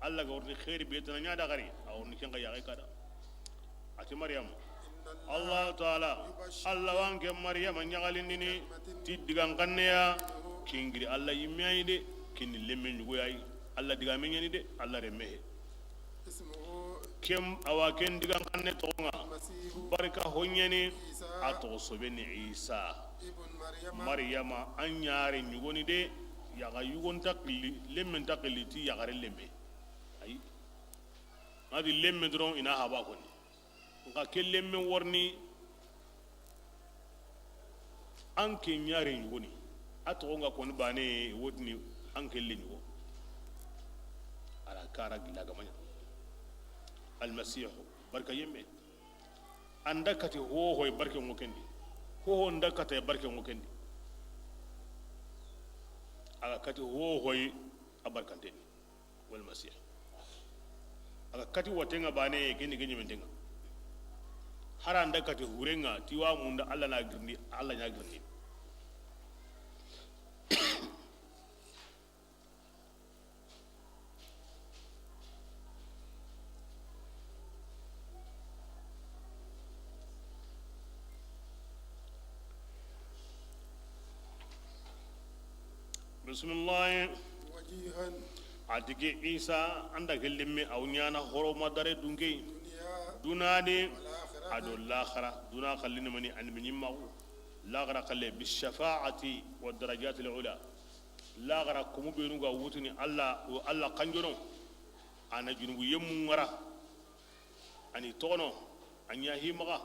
Allah ga wurni khairi be tana ɲa da gari, a wurni kenga ya kada. A ti Maryam, Allah Taala, Allah wanke Maryama ɲagalindini ti digan kanneya, kingiri Allah yimme ayi de, kinni lemme ɲugo yayi, Allah diga me ɲani de, Allah remme he. Kem awa ken digan kanne toxo ŋa, barika hoɲeni, a toxo sobeni Isa. Maryama, an ɲare ɲugoni de, yaga yugon ta xilli, lemmen ta xilli ti yagare lemme. Ayi. Adi lemme doron ina haba koni. Nka ke lemme worni, an ke ɲare ɲugoni. A toxo ŋa koni bane wotini an ke le ɲugo. Ala kara gilla gamaɲa. Almasihu, barka yemme. Anda kati hohoy barke ŋo kendi. Hoho nda kata barke ŋo kendi. Aga kati hohoy a barkanteni. Wal masih. Aga kati watenga bane kendi ke ɲimentenga. Hara anda kati hurenga tiwa munda Allah na girndi, Allah ɲa girndi. Bismillah. A ti ke Isa, anda ke lemme aw ɲana horoma dare dunke. Duna de, a do laxara. Duna xallini mani an miɲimmaxu. Laxara xalle bi shafa'ati wa darajati al ula. Laxara komu benu ga wutuni Allah, o Allah kanjono. Ana junubu yemmu ŋara. Ani toxono, a ɲa hi maxa,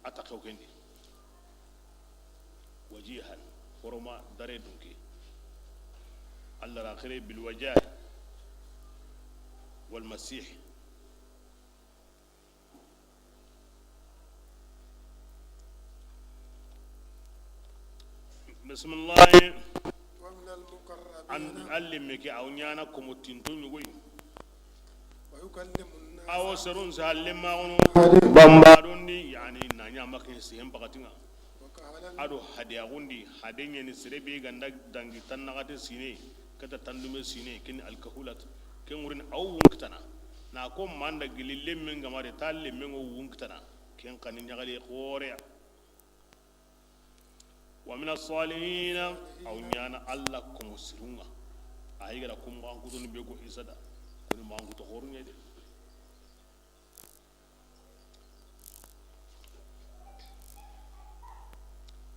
a taxew kendi. Wajihan, horoma dare dunke. Allah ra xire bil wajah wal masih. Bismillah. An, an lemme ke aw ɲana komo tinto ɲugoy. Awo serun sa lemme xono. Bamba dondi, yani, na ɲa makin sihen bakatiŋa. A do hadiya gundi, hade ɲeni sere be ganda dangi tannaxate sine, kata tandume sine, ken alkahulat, ken wurin aw wunkitana. Na ko manda gili lemmen gamare, ta lemmen ŋo wunkitana. Ken kani ɲaxali xoreya. Wa mina salihina, aw ɲaana Alla komo sirun ŋa. A yi ga da kun maxankutunu be ko Isa da, kuni maxankutu xooru ɲa de.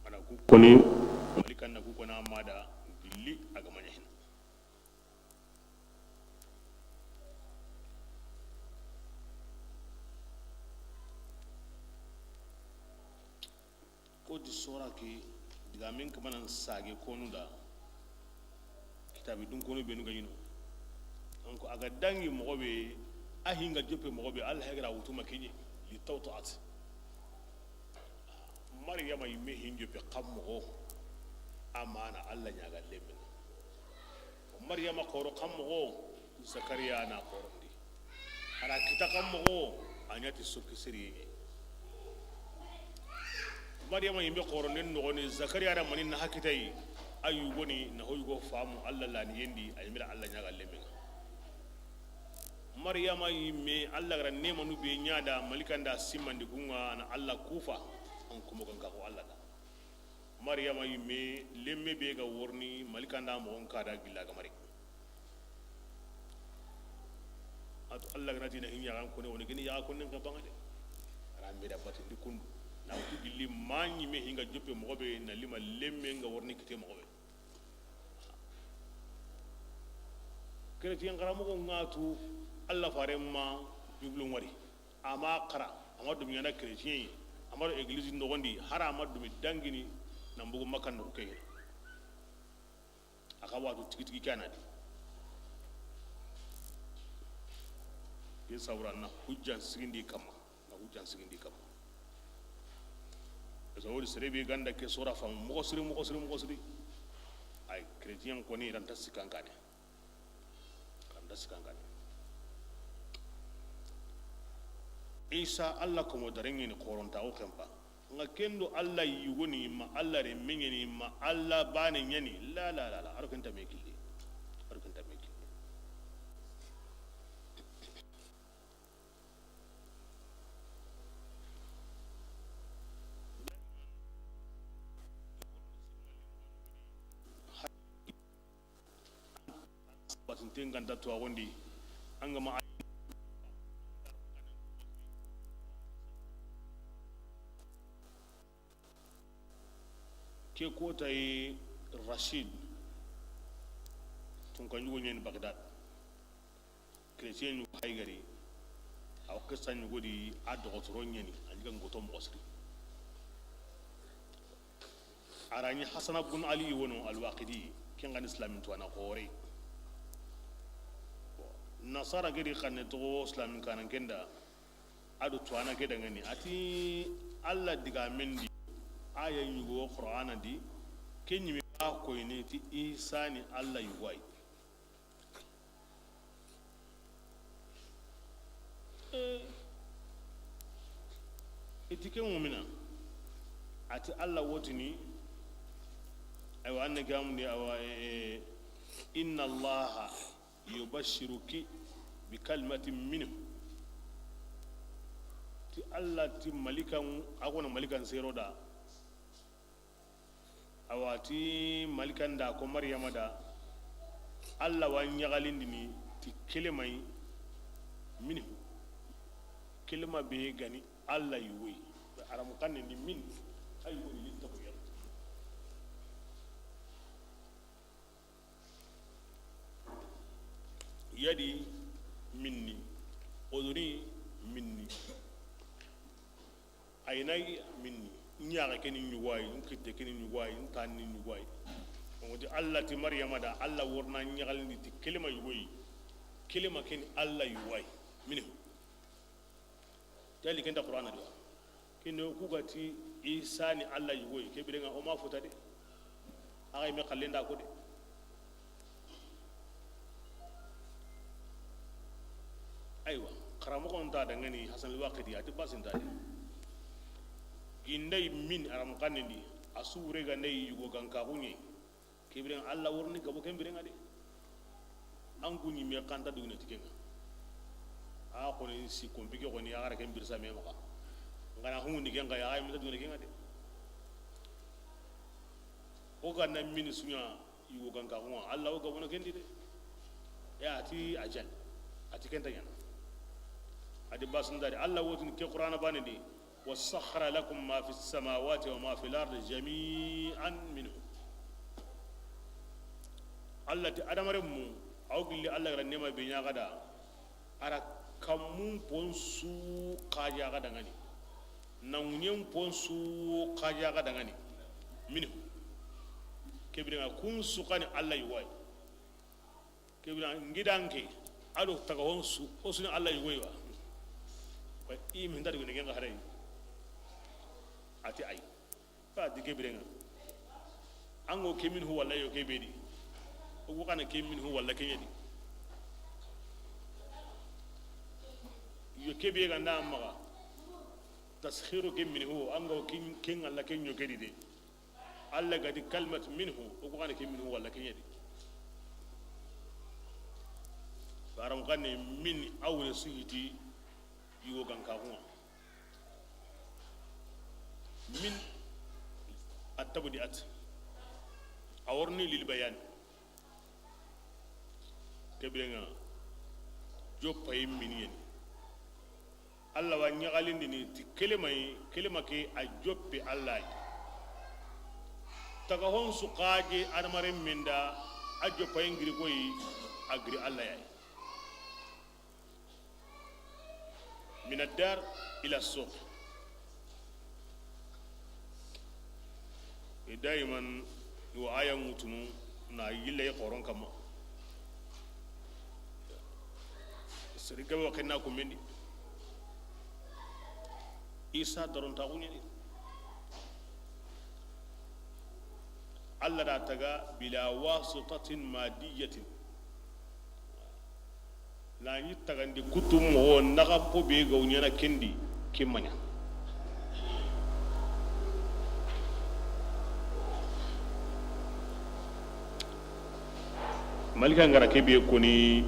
Ana ku koni, malikan na ku kona mada gilli a ga ma ɲa hina. Ko ti sora ke, digamen kamanan sage konu da, kitabi dun konu benu ga ɲino. Donc a ga dangi moxo be, a hinga joppe moxo be, Alla hegera wutuma keɲe, li tawta'at. Maryama yimme hin joppe xa moxo, a mana Alla ɲaga lemina. Maryama xoro xa moxo, Zakariya na xorondi. A ra kita xa moxo, a ɲa ti sokki siriye. Maryama yimme xoronden noxoni, Zakariya da mani na hakitayi, a yugoni na ho yugo famu Alla lani yendi, a yimme da Alla ɲaga lemina. Maryama yimme, Alla ga da nemanu be ɲa da, malikan da simmandi kun ŋa, na Alla kufa, an kumo kan ka ko Alla da. Maryama yimme, lemme be ga worni, malikan da moxon ka da gilla ga mari. A to Alla ga na ti na hinya kan kone woni gini ya konnen ka bangade. A ra me da batindi kundu. Na wutu gilli ma ɲimme hinga joppe moxo be, na lima lemme nga worni kite moxo be. Chrétien xaramoxo ŋa tu Alla faren ma Bible ŋari. A ma xara, a ma dumi ɲana chrétien yi, a ma do église noxondi, hari a ma dumi dangini, na mbugu Makka noxu ke ɲa. A xa watu tigi tigi ke na di. Ke sabura na hujjan sigindi kamma, na hujjan sigindi kamma. Parce que wodi sere be ga da ke sora famu, moxo siri, moxo siri, moxo siri. Ay, chrétien koni i ra nta sikkankane. Kanda sikan kane. Isa Alla komo darengeni xorontaxu xenpa. Nga kendo Alla yugoni ma Alla renme ɲeni ma Alla bane ɲeni. La, la, la, la. Aro kenta me killi. Aro kenta me killi. Batinten ganta tuwaxundi, an ga ma ke kota yi Rashid, tunka ɲugo ɲeni Bagdad. Chrétien ɲugo haygari, a wa kissa ɲugo di, a doxotoro ɲeni, a ɲiga ngoto moxo siri. A ra ɲi Hasana bun Ali wono Alwaqidi, ken ga ni Islamin tuwana xoore. Nasara gedi xanne toxo Islamin kanan kenda, a do tuwana ke dangani, a ti Alla digamen di, aya ɲugo Qur'ana di, ke ɲimi a koyini ti Isa ni Alla yugo yi. Eh, i ti ke ŋumina, a ti Alla wotini, aywa, an na gamundi, awa, eh, eh, inna Allaha yubashiruki bi kalimatin minhu. Ti Alla ti malikan, a gona malikan sero da. Awa ti malikan da ko Maryama da, Alla wa ɲaxalindini ti kelema yi minhu, kelema be ga ni Alla yugo yi. Aramu xanne ni min, ay ko ni tabu yar. Yadi minni, udhuni minni. Aynaya minni, n ɲaxe ke ni ɲugo yi, n kitte ke ni ɲugo yi, n tanni ɲugo yi. O ti Alla ti Maryama da, Alla wa ri na ɲaxalindi ti kelema yugo yi, kelema ke ni Alla yugo yi, minhu. Tali kenta Qur'ana do. Kendo ku ga ti Isa ni Alla yugo yi, ke birenga o ma fota de. Axa yi me xallen da ko de. Aywa, xaramoxo nta dangani Hasan al-Waqidi, a ti basinta de. Ginday min aram xanindi, a su wure ganday yugo ganka xunye. Ke biren Alla wa ri ni gabo ken birenga de. An ku ɲi me xanta dugune ti kenga. A xoni si kompi ke xoni a xara ken birsa me maxa. Ngana hungu ni kenga ya ay me dugune kenga de. O ga na mini suɲa yugo gankaxu ŋa, Alla o ga bono ken di de. Ya a ti ajal, a ti ken ta ɲaana. A di basundari, Alla wo tini ke Qur'ana baane di, "Wa sakhkhara lakum ma fi samawati wa ma fi al-ardi jami'an minhu." Alla ti adamarenmu, aw gilli Alla ga ra neema be ɲa xa da, a ra kanmun pon su xaja xa danŋa ni, na ŋuɲen pon su xaja xa danŋa ni, minhu. Ke biren ŋa kun su xa ni Alla yugo yi. Ke biren ŋa n gidan ke, a do taga hon su, o su ni Alla yugo yi wa. Wa i min da dugu ne gen ga hare. A ti ayi. Ba di ke biren ŋa. An ŋa ke minhu walla yo ke be di. O ku xa na ke minhu walla ke ɲa di. Yo ke be ga nda maxa. Taskhiru ke minhu, an ŋa ke, ke ŋa la ke ɲo ke di de. Alla ga di kalmat minhu, o ku xa na ke minhu walla ke ɲa di. Baram xa ne min awre suhiti yugo gankaxu ŋa. Min at-tabdi'at. A wa riini lil bayan. Ke biren ŋa, joppayi mini yen ni. Alla wa ɲaxalindini ti kelema yi, kelema ke a joppe Alla yi. Taga hon su xaje adamarenmen da, a joppayi n giri koyi, a giri Alla ya yi. Min ad-dar ila as-suq. I daiman wa aya ŋutunu na yille xoron kama. Seri gabe wa kenna ko mendi. Isa daron ta kunyani. Alla da taga bila wasitatin madiyatin. Na ɲi tagandi kutu moxo naxanpo be ga wo ɲaana ken di, ke ma ɲa. Malika n ga ra ke be koni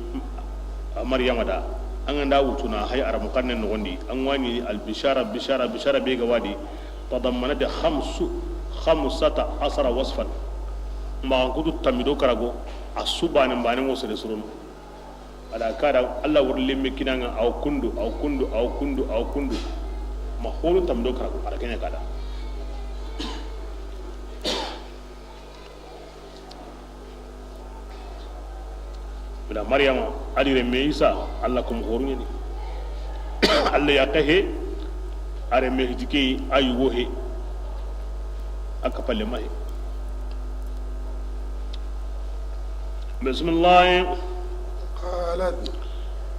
Mariyama da, an ga nda wutuna hay aramu xanne noxon di, an wa ɲi al bishara, bishara, bishara be ga wa di, tadammanat khamsu, khamsata asara wasfan. Maxan kutu tammi do karago, a su baane baane ŋo sere sorono. A da ka da Alla wori lemme kinaŋa, aw kundu, aw kundu, aw kundu, aw kundu. Ma holu tammi do karago, a da ke ɲa ka da. Bila Mariyama, a di remme Isa, Alla komo horuɲeni. Alla ya xa he, a remme hiti ke, a yugo he. A kapalle ma he. Bismillah. قالت.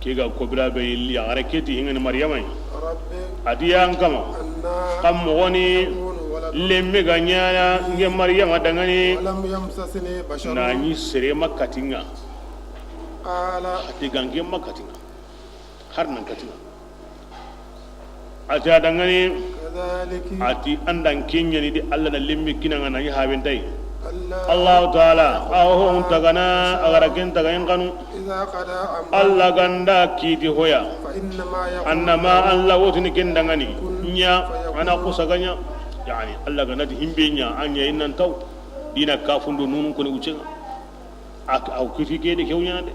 Ke ga kobira be yilli, a gare ke ti hingani Mariyama yi. رب. A ti yan kama. أنى. Kam moxoni. يكون لي ولد. Lemme ga ɲaana, nge Mariyama danŋa ni. ولم يمسسني بشر. Na ɲi sere ma kati ŋa. قال. A ti ga nge ma kati ŋa. Har nan kati ŋa. A ti a danŋa ni. كذلك. A ti an da ke ɲaani di Alla na lemme kinaŋa na ɲi haben tay. الله. Allahu taala, a ho tagana, a gare ken taga in kanu. إذا قضى أمرا. Alla ga nda kiti hoya. فإنما يقول. Annama Alla wo tini ken danŋa ni. كن. Ɲa, فيكون. A na kusa ga ɲa. Yani, Alla ga nda ti himbe ɲa, a ɲa i nan taw. Dina kafundu nunun koni wucce ŋa. Ak-, aw kiti ke de ke wo ɲaana de.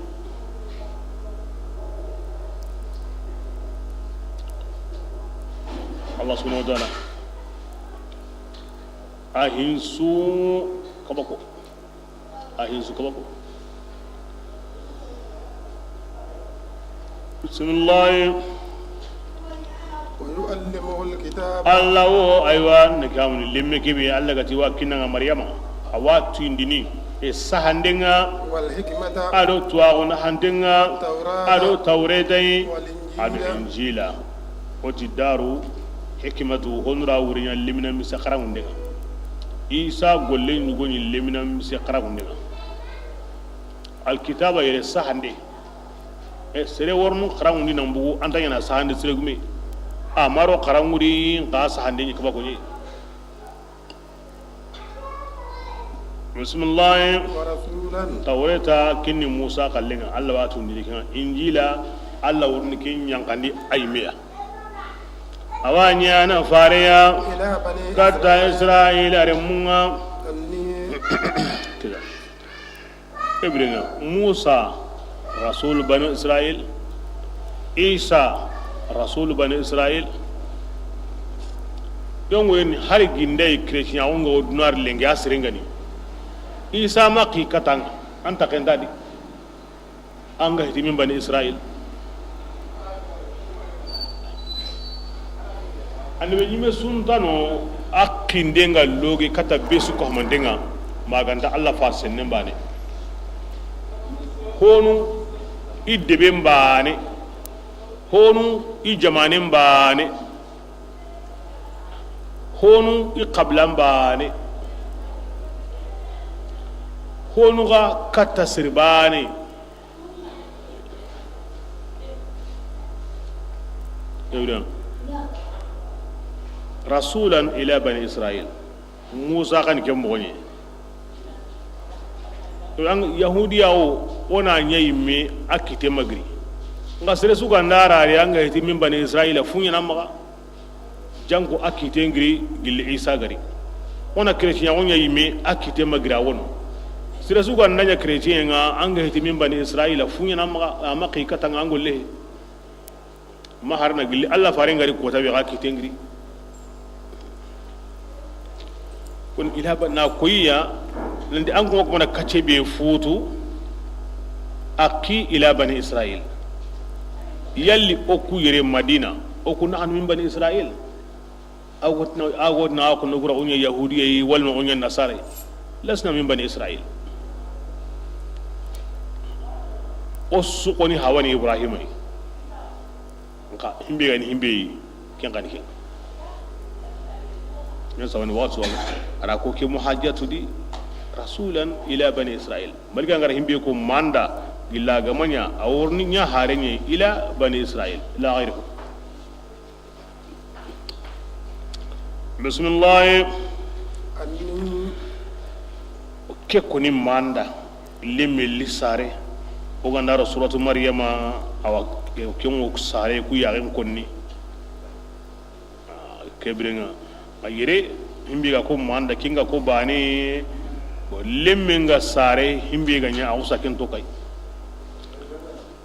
Allah subhanahu wa ta'ala. A hinsu kabako. A hinsu kabako. Bismillah. ويعلمه الكتاب. Alla wo, aywa, ne kamuni lemme kebe, Alla ga ti wa kinaŋa Mariyama. A wa tuyindini, e sahandeŋa, والحكمة. A do tuwaxu na hanteŋa, والتوراة. A do Tawreta yi, والإنجيل. A do Injila. O ti daru, hikmatu, honura wuriɲa lemina mise xaranŋundeŋa. Isa golle ɲugo ɲi lemina mise xaranŋundeŋa. Alkitaba yere sahande. E, sere wornu xaranŋundi nan bugu, an ta ɲaana sahande sere gume. A maro xaranŋudi, nxa sahande ɲi kabako ɲi. Bismillah. ورسولا. Tawreta kinni Musa kalleŋa, Alla wa tundini kinŋa. Injila, Alla wurni kin ɲankandi aymeya. A wa ɲaana fareya. إلى بني. Katta إسرائيل. Israila remunŋa. أني. Keda. Ibrahima, Musa, rasul bani Israil. Isa, rasul bani Israil. Yongo yen hari gindey chrétien, o nga o dunar lengi a sirengani. Isa ma xi katanga, anta kenda di. An ga hiti min bani Israil. Annabi ɲime suntano a xinde nga loge kata be su ko hamandenga maganta Allah fa sennen bane. Honu i debe mbane. Honu i jamane mbane. Honu i xabila mbane. Honu ga kata siri bane. Yawudan. Rasulan ila bani Israil. Musa kan ke moxo ɲi. Yahudiya o, o na ɲa yimme a kite magri. Nga sere su ga ndarari an ga hiti min bani Israila fuɲana maxa. Janko a kite ngiri gilli Isa gari. O na chrétien o ɲa yimme a kite magri a wono. Sere su ga nda ɲa chrétien nga an ga hiti min bani Israila fuɲana maxa, a ma xi katanga an golle. Ma harna gilli Allah faren gari kota be ga kite ngiri. Kon ila ba na koyiya. Landi an ko mana kace be futu. Aki ila bani Israil. Yalli o ku yere Madina, o ku na min bani Israil. Awotna awotna ko no gura unya yahudiya wal ma unya nasara. Lasna min bani Israil. O su koni hawani Ibrahima. Nka himbe gani himbe yi, ken gani ken. Nen sawani waxtu wala. Ara ko ke muhajjatu di rasulan ila bani Israil. Malika ngara himbe ko manda gilla gamanya a worni nya harenye ila bani Israil. Ila ghayrihi. Bismillah. Anni. Ke koni manda. Lemme li sare. O ganda ro suratu Maryama, awa, ke mo sare ku yaren konni. Kebirenga a yere. Himbe ga ko manda kinga ko bane. Bo lemme nga sare himbe ga nya a usa ken to kay.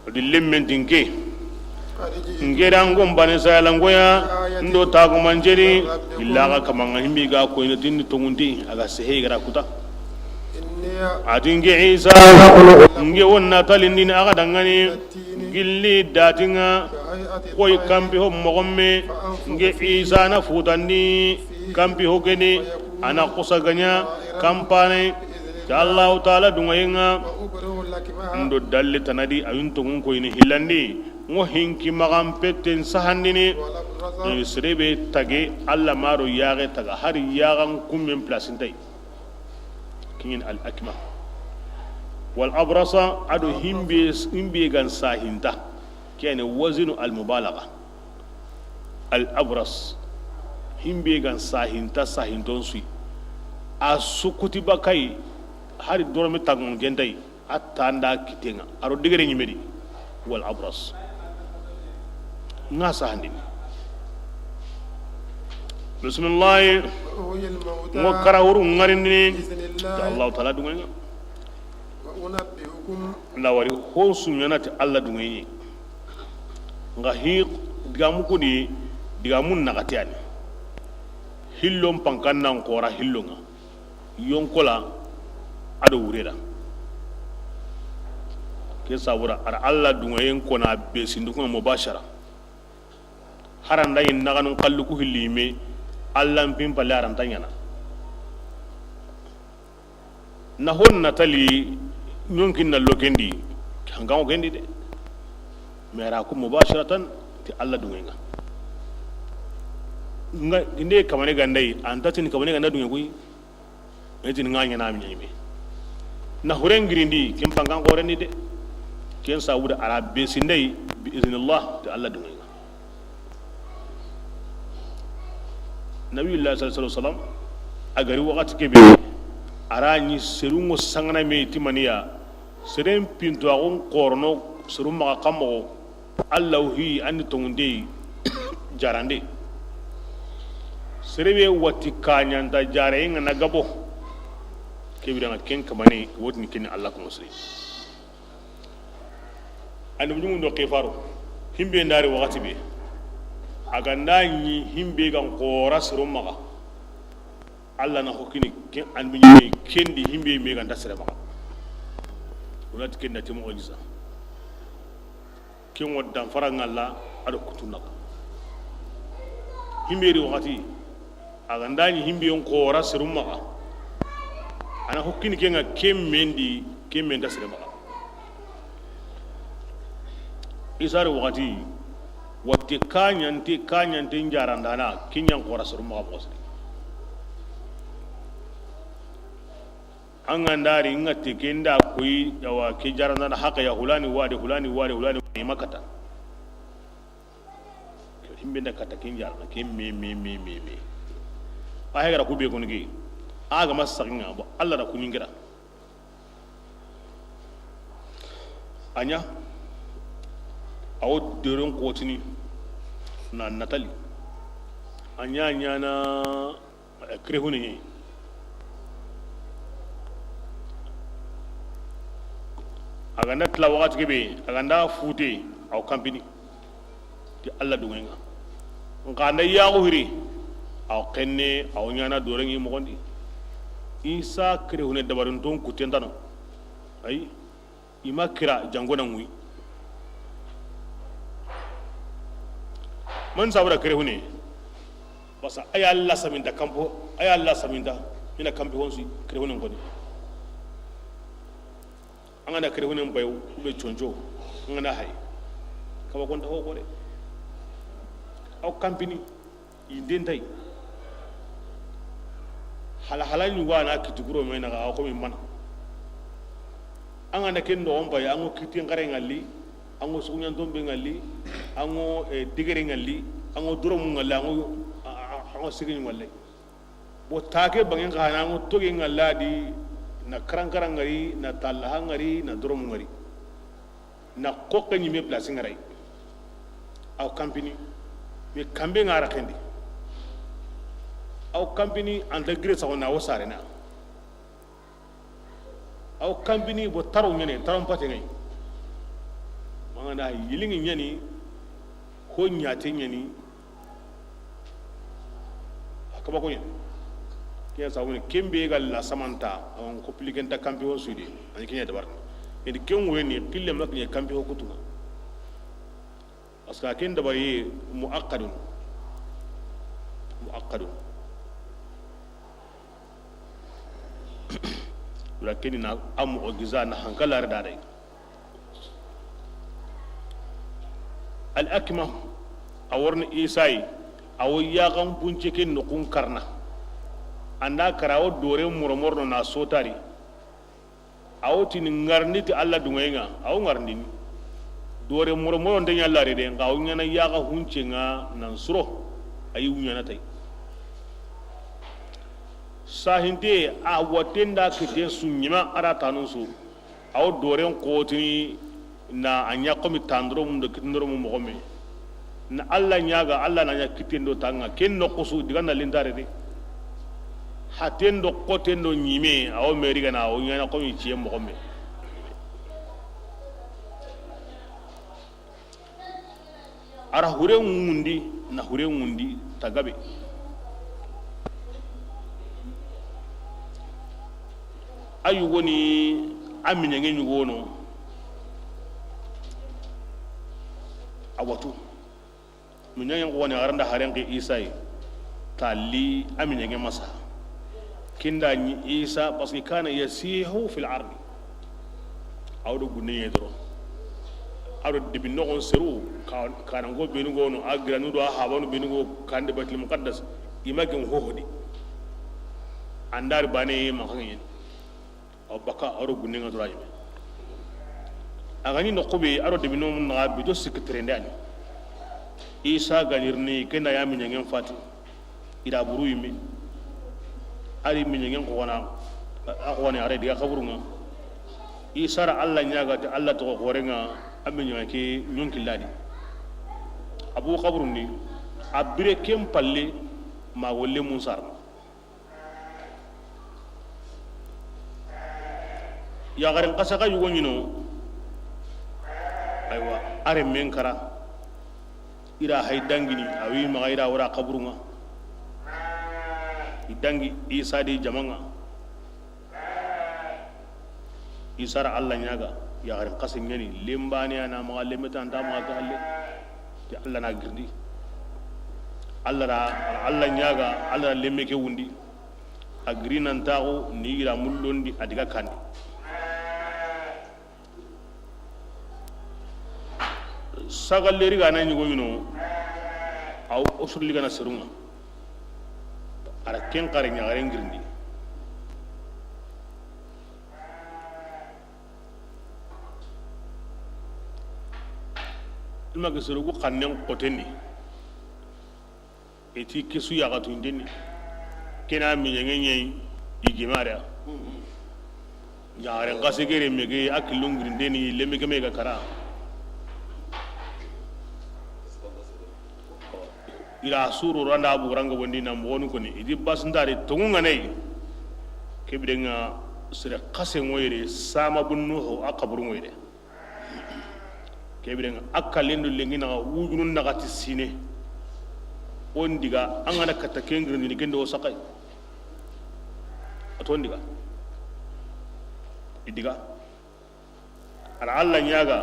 O di lemmen ti nke. Nke da ngo mbane sayalangoya ndo tagumanjeri. Illa ga kamanga himbi ga koyno tinni tongundi a ga sehe gara kuta. A ti nke Isa, nke wonna talindini a ga dangani gilli datinga koy kampi ho mogomme. Nke Isa na futandi kampi ho geni a na kusa ganya kampane. Ti Allahu taala dunŋayenŋa. Ndo dalle tanadi a yintonŋun koyini hillandi. Ŋo hinki maxan petten sahandini. Serebe tage Allah maro yaxe taga hari yaxan kummen place ntay. Kiñen al akma wal abrasa ado himbe himbe gan sahinta. Kene wazinu al mubalagha. Al abras himbe gan sahinta sahinton sui. A sukuti bakay hari doromi tangon gentay. A tanda kitenga aro digere ñimedi. Wal abras nga sahandini. Bismillahi. Ngo kara wuru ngarindini. Allahu taala dunŋenga. Lawari ho suñanati Allah dunŋeyi. Nga hi digamu kuni digamu naxatiyani. Hillon pankan nan kora hillonga. Yonkola ado wureda. Ke sabura ar Allah dunŋeyen kona be sindukuna mubashara. Haranda yin naganun kalluku hillime. Allah mpin palle aranta ñana. Na hon na tali ñonkin na lokendi. Hankan o kendi de. Mais ara ku mubasharatan ti Allah dunŋenga. Nga inde kamane gandai anta tin kamane ganda dunŋe kuy. Etin nga ñana mi ñayme. Na huren girindi ken pankan ko rendi de. Ken sawuda ara be sindai bi iznillah ti Allah dunŋenga. Nabiyullah sallallahu alaihi wasallam a gari waxati kebe. Ara ñi serungo sangana me timaniya. Seren pinto axun korono seru maxa xamoxo. Allah hi andi tongunde jarande. Serebe wati kañanta jare nga na gabo. Ke bire ŋa ken kamane, wotini ken ni Alla ko musri. Annabi ɲumu ndo ke faro, himbe ndari waxati be, a ga nda ɲi himbe ga n xoora soro maxa, Alla na hokini ken annabi ɲume ken di himbe me ga nta sere maxa. Wonati ken da ti mu'jiza. Ken wa danfara ŋa Alla a do kutu naxa. Himbe ri waxati, a ga nda ɲi himbe n xoora soro maxa, a na hokini ken ŋa ken me ndi, ken me nta sere maxa. Isa ri waxati, watte kaɲante, kaɲante n jarandana, ken ɲa n xoora soro maxa moxo siri. An ga nda ri, n ga te ke nda koyi, awa, ke jarandana haqe ya, hulani wade, hulani wade, hulani wade, i ma kata. Himbe nda kata ken jarana, ke me, me, me, me, me. A hegara ku be kono ke, a ga ma saxi ŋa, bo Alla da ku ɲi n kira. A ɲa, a wo doren xotini, na natali. A ɲa ɲana, eh, kerehune ɲi. A ga nda tila waxati ke be, a ga nda fute, a wo kanpini. Ti Alla duŋe ŋa. N xa nda yaxu hiri, a wo xenne, a wo ɲana doren ŋi moxon di. Isa kerehune dabarin ton kutentano. Ayi. I ma kira jango na ŋuyi. Man sabura kerehune. Basa a ya Alla saminta kanpo, a ya Alla saminta, i na kanpi honsi kerehune n koni. An ga na kerehune n bayo, u be conco, an ga na hay. Kaba konta ho kore. Aw kanpini. Yinden tay. Hala hala ɲugo a na kiti guro me naxa, a xo mi mana. An ga na ken noxon pay, an ŋo kitin xare ŋalli, an ŋo suguɲanton be ŋalli, an ŋo, eh, digere ŋalli, an ŋo doromu ŋalli, an ŋo, a, a, an ŋo sigiɲu ŋalle. Bo take bangen xa na, an ŋo toge ŋalla di, na karankara ŋari, na tallaha ŋari, na doromu ŋari. Na xoxe ɲime place ŋaray. Aw kanpini. Mais kanbe ŋa raxendi. Aw kanpini anta gire saxo na wo sarena. Aw kanpini bo taro ɲene, taro mpate ŋay. Mangana yilingi ɲani, ko ɲate ɲani. A kaba ko ɲa. Ke ya sabu ni ken be ga la samanta, a wa n ko pili ken ta kanpi ho sudi. Ani ken ya dabar. Indi ken wure ni, kille mak ni kanpi ho kutunga. Parce que ken dabari muaqqadun. Muaqqadun. Wala ken ni na a mu'jiza na hankala re da dai. Al akma, a worni Isa yi, a wo yaxan bunce ke noxun karna. Anda kara wo dore moromorno na sotari. A wo tini ŋarndi ti Alla duŋeyi ŋa, a wo ŋarndini. Dore moromoro nte ɲa Alla re de, nxa a wo ɲana yaxa hunce ŋa nan suro, a yi wuɲana tay. Sahinte a watten da kite su ɲima a da tanun su. A wo doren xotini na a ɲa xomi tandoro mun do kitindoro mun moxo me. Na Alla ɲaga, Alla na ɲa kitten do tanga, ken noxo su diga na lintare de. Haten do xoten do ɲime, a wo meri gana, a wo ɲana xomi ciye moxo me. A ra hure ŋundi, na hure ŋundi ta gabe. A yugoni a miɲange ɲugono. A watu. Miɲangen xo wani a ra nda haren ke Isa yi. Talli a miɲange masa. Kinda ɲi Isa, parce que kana yasihu fil ardi. A wo do gunne ɲe doro. A wo do dibi noxon seru, ka, kananko benu gono, a giranu do a habanu benu go kande Baitul Muqaddas, i ma ken hohodi. Andari bane maxangen. A wo baka a wo do gunne ŋa doro a ɲime. A ga ɲi noxu be, a wo do dibi noxon naxa bito sikki terende ani. Isa ga ɲirini, kenda ya miɲangen fati. I da buru yimbe. A ri miɲangen xo wana, a xo wana a ri diga xaburu ŋa. Isa ra Alla ɲaga ti Alla toxo xore ŋa, a miɲange ke ɲonkilladi. A bu xaburundi, a bire ken palle ma wolle mun sarna. Yaxarin xasa xa yugo ɲi no. Aywa, a renmen kara. I ra hay dangini, a wi maxa i ra wara xaburun ŋa. I dangi Isa di jaman ŋa. Isa ra Alla ɲaga, yaxarin xasa ɲani, lenbane a na maxa, lenme ta nta maxa ke halle. Ti Alla na girindi. Alla ra, Alla ɲaga, Alla ra lenme ke wundi. A giri nan taxu ni yira mullondi a diga kandi. Sagalleri ga na ɲigo ɲi no, aw osurli ga na serun ŋa, a ra ken xare ɲaxaren girindi. I ma ke seru ku xannen xotendi. I ti ke su yaxatu ndeni. Ke na miɲeŋe ɲeyi i gimare ya. Yaxaren xase gere mege a killun girindeni, lenme ke me ga kara. I ra suru randa buguran ga bondi na moxonu koni. I di basintari tonŋu ŋa nayi. Ke biren ŋa sere xase ŋoyere, sama bunnu ho a xaburu ŋoyere. Ke biren ŋa a kallen do lenki naxa wujunu naxati sine. O n diga, an ga na katta ken girindini ken do o saxay. A to n diga. I diga. A ra Alla ɲaga.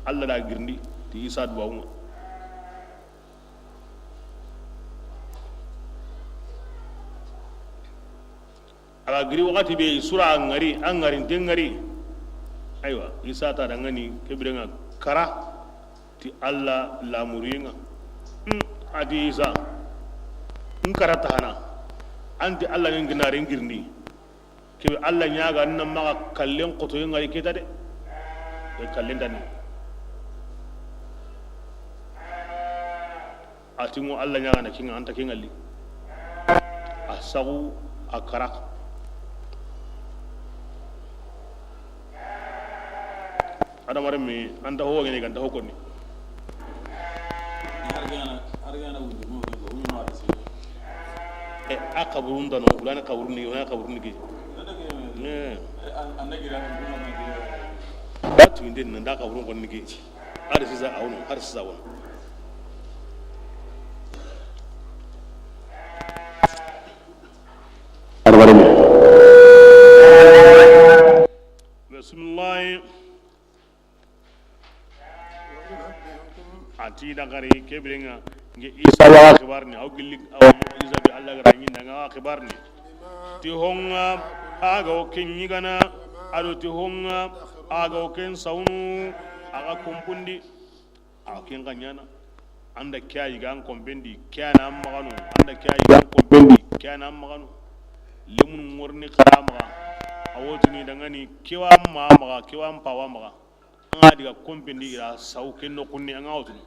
Alla da girindi ti Isa duwawun ŋa. A ga giri waxati be, i sura a ŋari, a ŋarinte ŋari. Aywa, Isa ta dangani ke biren ŋa kara ti Alla lamuriyen ŋa. Hmm, a ti Isa, n kara ta hana. An ti Alla ŋa n gina ren girindi. Ke be Alla ɲaga na maxa kallen xotoye ŋari ke ta de. E kallen tani. A ti ŋo Alla ɲaga na ke ŋa, an ta ke ŋa li. A saxu a kara. Adamaren me an ta ho wa ŋene ga n ta ho konni. E a xaburun tano, wulana xaburun ni, wulana xaburun ni ke. E. A tuyinden na nda xaburun konni ke. Hari sisa a wono, hari sisa a wono. Bismillah. A ti da xari ke biren ŋa, nge Isa wa xibarini, aw gilli, aw Isa bi Alla ga ra ɲi nda ŋa xibarini. Ti ho ŋa a ga o ke ɲigana, a do ti ho ŋa a ga o ken sawunu, a ga kompundi. A ken ga ɲana. An da ke a yiga an kompendi, ke a na an maxanu. An da ke a yiga an kompendi, ke a na an maxanu. Lemunu ŋorini xara maxa. A wotini dangani kewa ma maxa, kewa mpawa maxa. An ga diga kompendi ira saw ken noxunni an ga wotini.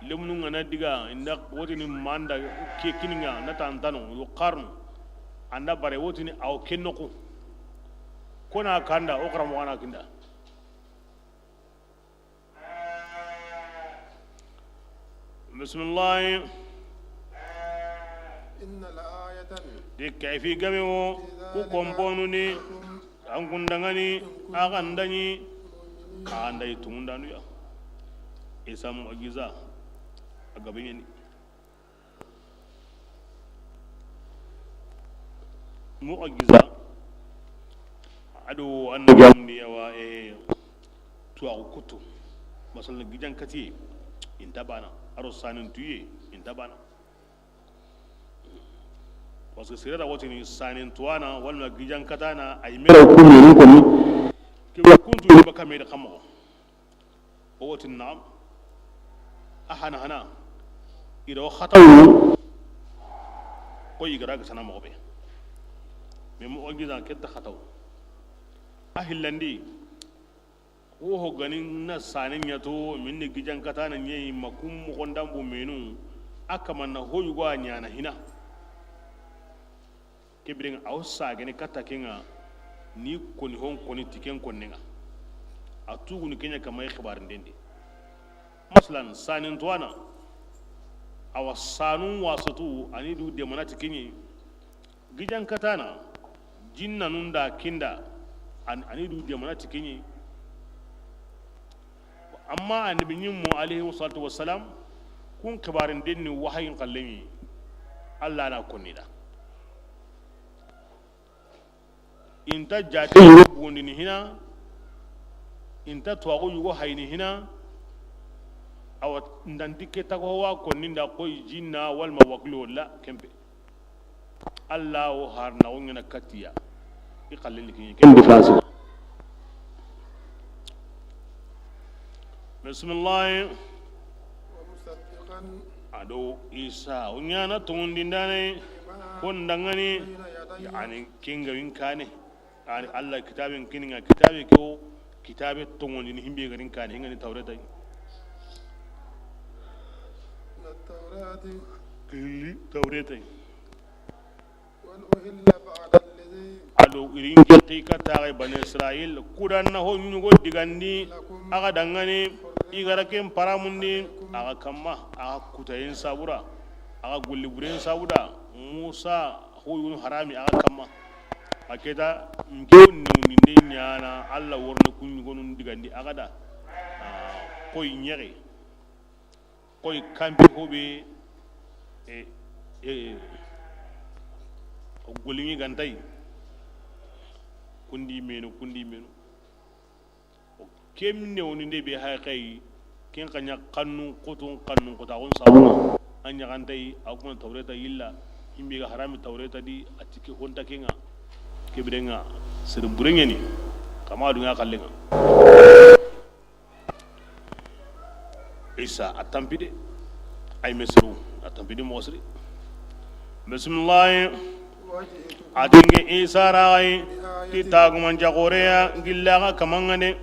Lemunu ŋa na diga inda wotini manda ke kini ŋa na tantano yo xarnu. An da bare wotini aw ken noxu. Kona kanda o xara moxana kinda. Bisimilahi. Di kayfi game wo ku komponuni an kundangani a gandaɲi a gandaɲi tungundanuya. Isa mujiza a gabeɲeni. Mujiza ado annabi yawa e tuwaxu kutu. Masalan gijankatiye inta bana, aro sanintuye inta bana. Parce que sere da wotini sanintuwana walma gijankatana ay mera kumenu koni. Ke kuntu ni baka me da xamo. O woti naam. A hana hana. I do xatawu. Ko i ga ra ga sana moxo be. Mais moxo gida ke ta xatawu. A hillandi. Wo ho gani na sane ɲato min ni gijankatana ɲeyi ma kum moxo ndambu menu. A kamanna ho yugo a ɲana hina. Ke biren ŋa aw sagene katta ke ŋa ni koni hon koni ti ken konne ŋa. A tuguni ke ɲa kama i xibarinden di. Masalan sanintuwana awa sanun wasatu ani du demanati ke ɲi. Gijankatana Jinnanun da kinda, an, ani du jamana ti keɲe. Amma annabi ɲimmu alayhi salatu wassalam, kun xibaarin den ni wahayin xallen ɲi, Allah na konni da. Inta jate yugo bugundini hina, inta tuwaxu yugo hayini hina, awa ndanti ke tago wa konni nda koy jinna walma wakilo la kempe. Allah wo har na wo ɲana katiya. I xallen di kiɲe ken différence. Bismillah. ومصدقا. A do Isa, o ɲana tongondindane, لما. Kon dangani, بين يدي. Yani, kinga winkane. Yani, Allah kitaben kininga, kitabe ke o, kitabe tongondini himbe garin kane, hingani Tawreta. من التوراة. Kili Tawreta. ولأحل بعض الذي. A do irin ke xi ka taxe Bani Israil, kudan na ho ɲugo digandi, لكم. Axa dangani, i gara ken paramundi, axa kamma, axa kutayen sabura, axa golli buren sabuda, Musa, ho yun harami axa kamma. A keta, nke wonni wonni nde ɲana, Allah worni kun ɲugonun digandi axa da, ah, koy ɲexe. Koy kampi hobe, e, e, o golimi gantay. Kundi menu, kundi menu. O kem ne woni nde be hay kay, ken kanya kannu kotun, kannu kota on sabuna. Anya gantay, a kuma Tawreta yilla, himbe ga harami Tawreta di, a tike honta kenga. Kebirenga, sere burengeni, kama dunga kallenga. Isa a tampi de. Ay mesiru a tampi de mosri. Bismillah. A dinge Isa raxay ti taguman jaxoreya gilla xa kamangane.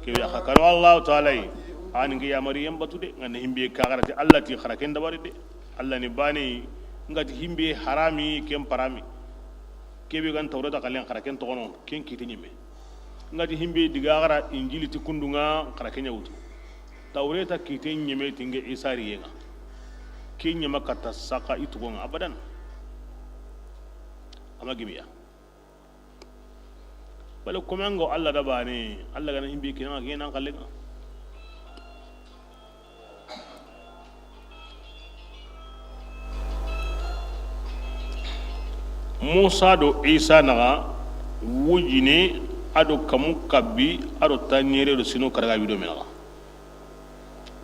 Ke ya xa kanu Allah taala yi. An ngi yamari yam batu de, ngane himbe kagarati Allah ti xaraken dabari de. Allah ni bani ngati himbe harami ken parami. Kebe gan Tawreta kalen xaraken toxono ken kiti ɲime. Ngati himbe diga xara Injili ti kundunga xara kenya wutu. Tawreta kite ɲeme tinge Isa riyenga. Ke ɲama kata saka itugonga abadan. Ama gimiya. Bale komengo Allah da bane, Allah gana himbe kinanga kenan kallenga. Musa do Isa naxa wujine a do kamu kabbi a do tanɲere do sino karagabi do menaxa.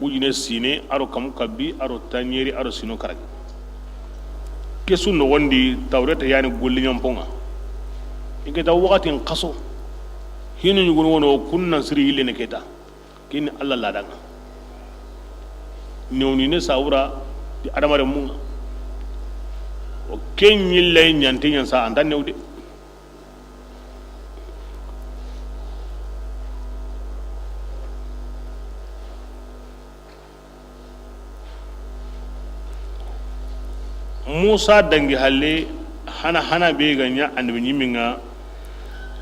Wujine sine a do kamu kabbi a do tanɲere a do sino karagi. Kesu noxondi Tawreta yani golliɲanponga. I keta waxatin xaso hinu ɲugunu wono kunnan siri yillene keta. Kini Allah ladanga. Newni ne sawura di adamare munga. O ken yillay ɲanti ɲansa anta newde. Musa dangi halle hana hana be ga ɲa annabi ɲiminga.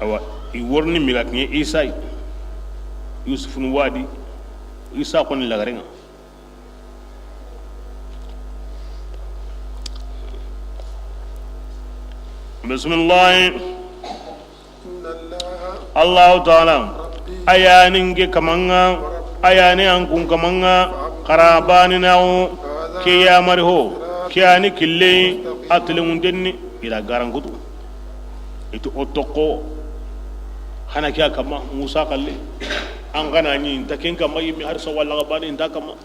Awa i worni mi ga kiɲe Isa yi. Yusuf nu wadi Isa koni lagarenga. Bismillah. Allahu taala, a yani nke kamanga, a yani an kun kamanga, xara bani nawo, ke yamari ho, ke yani kille, a telengundenni, ila garankutu. Iti o tokko, hana ke a kamma, Musa xalle, an gana ɲi, nta ken kamma yimmi, har so walla ga bani, nta kamma.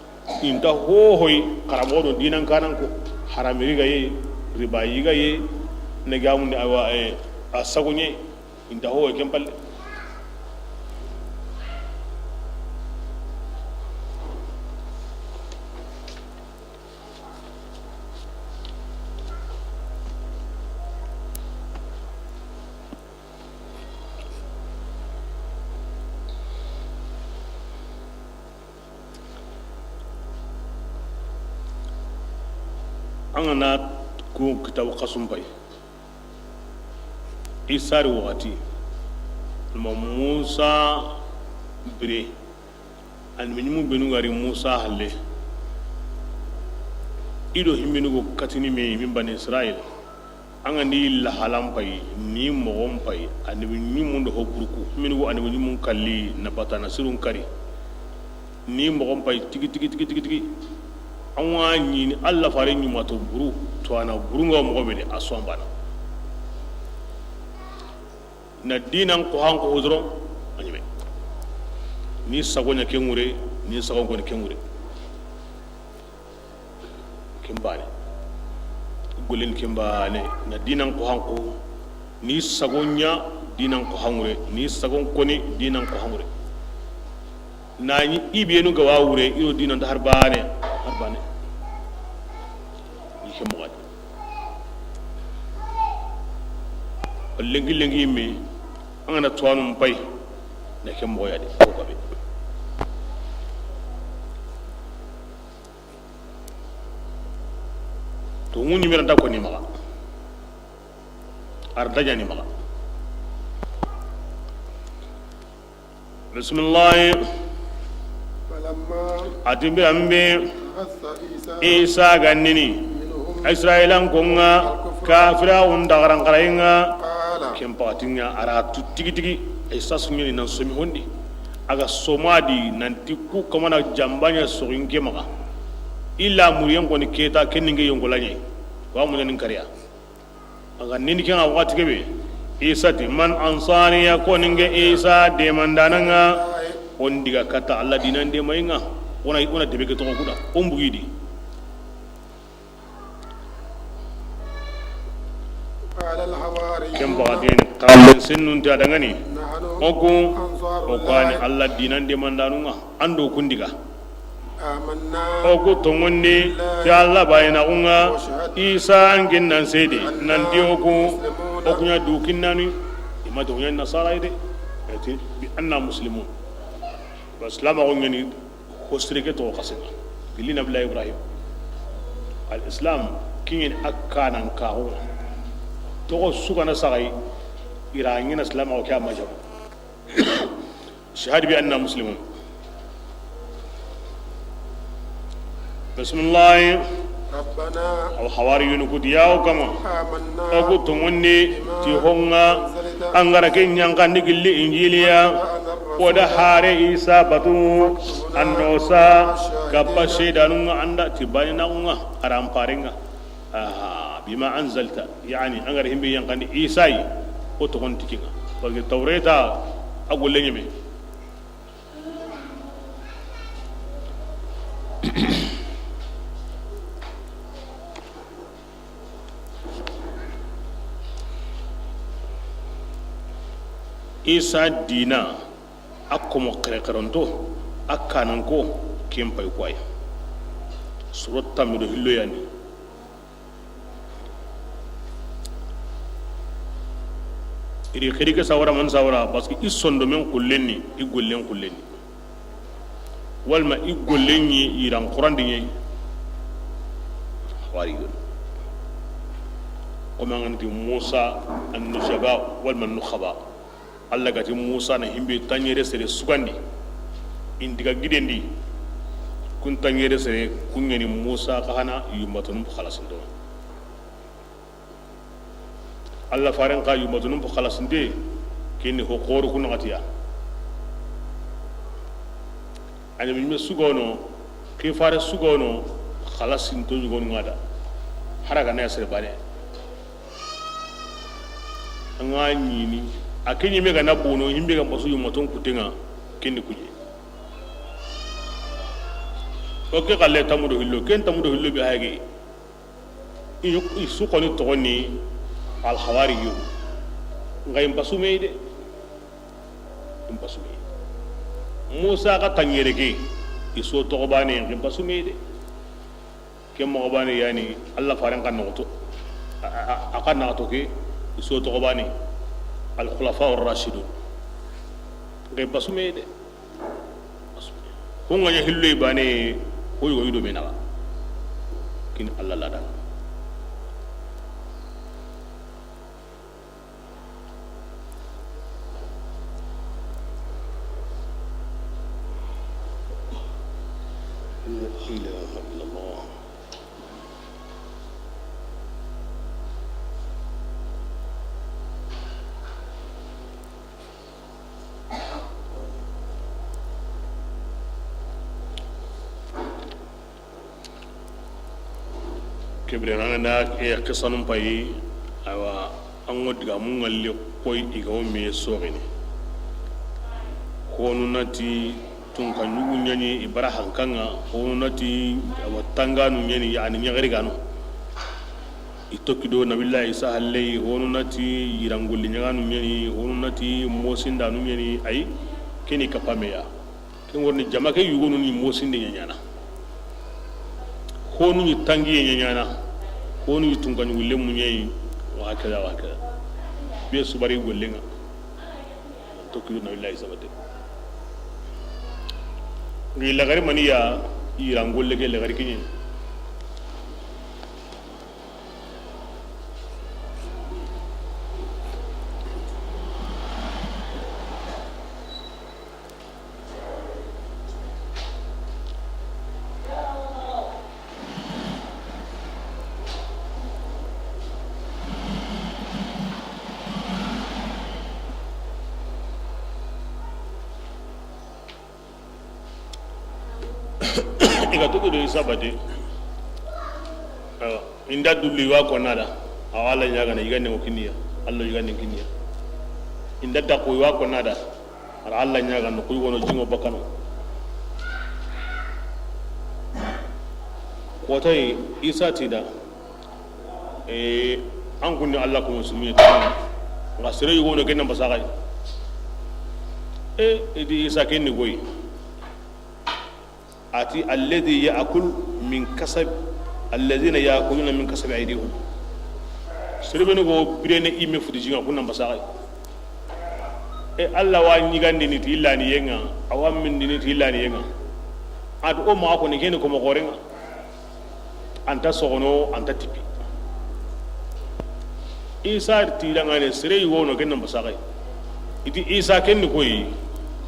Inta hohoy xaramoxo do dinan kanan ko, harami riga ye, riba yiga ye, ne gamundi awa, eh, a sagoɲe, inta hohoy ken palle. An ga na ko kitabu xasum pay, Isa ri waxati ma Musa bire, annabi ɲimu benu ga ri Musa halle, i do himbenu go katini me min Bani Israil. An ga ni lahalan pay, ni moxon pay, annabi ɲumun do ho buruku, mini wo annabi ɲumun kalli, na batana sirun kari. Ni moxon pay, tigi, tigi, tigi, tigi, tigi. An wa ɲini Alla fare ɲuma to buru, to a na buru nga moxo be de, a so an bana. Na dinan ko han ko doron, a ɲime. Ni sago ɲa ke ŋure, ni sago ko ni ke ŋure. Ken bane. Gollen ken bane. Na dinan ko han ko. Ni sago ɲa dinan ko han ŋure. Ni sago ko ni dinan ko han ŋure. Na ɲi i benu ga wa wure, i do dinan ta har bane. Har bane. Ni ken moxo ya di. Lenki lenki me, an ga na tuwanun pay, na ken moxo ya di, ko gabe. To ŋu ɲimeranta ko ni maxa. Ar daɲa ni maxa. Bisimilahi. A ti be an be Isa ga nini Israilan ko ŋa, kafira wun da garan karayi ŋa. Ken pakati ŋa a ra tu tigi tigi. Isa suɲeni nan somi hondi. A ga somadi nanti ku kamana jambanya soxin ke maxa. Illa muriyen ko ni keta keninge yongolanye. Wa munen kariya. A ga nini ken ŋa waxati kebe, Isa ti, "Man ansariya, ko ninge Isa demandana ŋa, on diga kata Alla dinan demayi ŋa, ona, ona debe ke toxo kuda, on bugidi." Ken baxaten xalle sennun ti a dangani, o ku, o ku ani Alla dinan demandanu ŋa, an do kun diga. O ku tonŋundi ti Alla bayinaxu ŋa, Isa an ken nan sede nanti o ku, o ku ɲa du kinnani, i ma ti o ku ɲa nasara yi de, ati bi anna muslimun. Ba silamaxu ɲeni ho sire ke toxo xasenŋa, gilli Nabila Ibrahim. Al Islam kiɲeni a kanan kaxu ŋa. Toxo sugana saxayi, i ra ɲena silamaxu ke a ma jabu. Shahadu bi anna muslimun. Bisimilahi. Aw hawariyunu kuti, ya o kama. O ku tonŋundi ti ho ŋa an ga ra ke ɲankandi gilli Injiliya. O da hare Isa batu, an do sa kappa seedanu ŋa an da ti bayinaxu ŋa, a ra an pare ŋa. Aha, bima anzalta, yani, an ga ra himbe yankandi Isa yi, o toxon ti ke ŋa. Parce que Tawreta, a golle ɲeme. Isa dina, a komo xerexeronto, a kananko, ken pay kuwayi. Suro tammi do hillo yani. I ri xiri ke sawara man sawara, parce que i sondomen xullen ni, i gollen xullen ni. Walma i gollen ni, i ran xurandi ɲi. Wari. Comme an ga na ti Musa an-nushaba walma an-nukhaba. Alla ga ti Musa na himbe tanɲere sere sugandi, i n diga giden di. Kun tanɲere sere, kun ɲeni Musa xa hana yumbatunun xalasinto. Alla faren xa yumbatunun xalasinte, ken ni ho xooro kun naxatiya. A ɲi me sugono, xifare sugono, xalasinto yugonu ŋa da. Hara ga na ya sere bane. An ga ɲini, a ke ɲi me ga na bono, himbe ga basu yumma ton kutenŋa, ken ni kuɲe. O ke xalle tamu do hillo, ken tamu do hillo be hayge. I, i su xoni toxo ni Alhawariyu. Nga i n basu me de. I n basu me. Musa xa tanɲere ke, i su toxo bane, nga i n basu me de. Ke moxo bane yani, Alla faren xa noxoto. A, a, a, a xa naxato ke, i su toxo bane. Al-Khulafa ar-Rashidun. Nga i n basu me de. Ho nga ɲa hilloy bane, ho yogo i do me naxa. Kin Alla la da. La ilaha illallah. Ibrahima, an ga na, e, xisanun payi, awa, an ŋo diga mun ŋalli koy i ga wo me soxini. Honu nati tunka ɲugu ɲani i bara hankanŋa, honu nati awa tanganu ɲani, yani ɲaxariganu. I tokki do Nabillahi Isa halley, honu nati yirangolli ɲaganu ɲani, honu nati mosindanu ɲani, ayi, keni kapameya. Ken worni jama ke yugonu ni mosinde ɲaɲana. Honu ni tangiye ɲaɲana. Honu ni tunkaɲugulle muɲeyi. Wa hakada, wa hakada. Be subari gollenŋa. Tokki do Nabillahi Isa bate. Ngi lagari maniya, yirangolle ke lagari kiɲe. I ga tugu do Isa bate. Awa, inda dullu i wa konna da. Awa, Alla ɲagana yigande ŋo kiniya. Alla yigande kiniya. Inda takku i wa konna da. Ara Alla ɲagana ku yugono jingo bakano. Kotayi Isa tida. E, an kunni Alla ko musulmi ta. Nga sere yugono kenna basaxay. E, idi Isa kenni goy. Ati alladhi ya'kul min kasab, alladhina ya'kuluna min kasab aydihim. Sere benu go birene i me futi jinga kunna basaxay. E, Alla wa ɲigandini ti illani yenga, awa mindini ti illani yenga. Ati o maxa ko ni keni ko mo gorenga. Anta soxono, anta tipi. Isa ti dangane sere wono kenna basaxay. Iti Isa kenni koyi.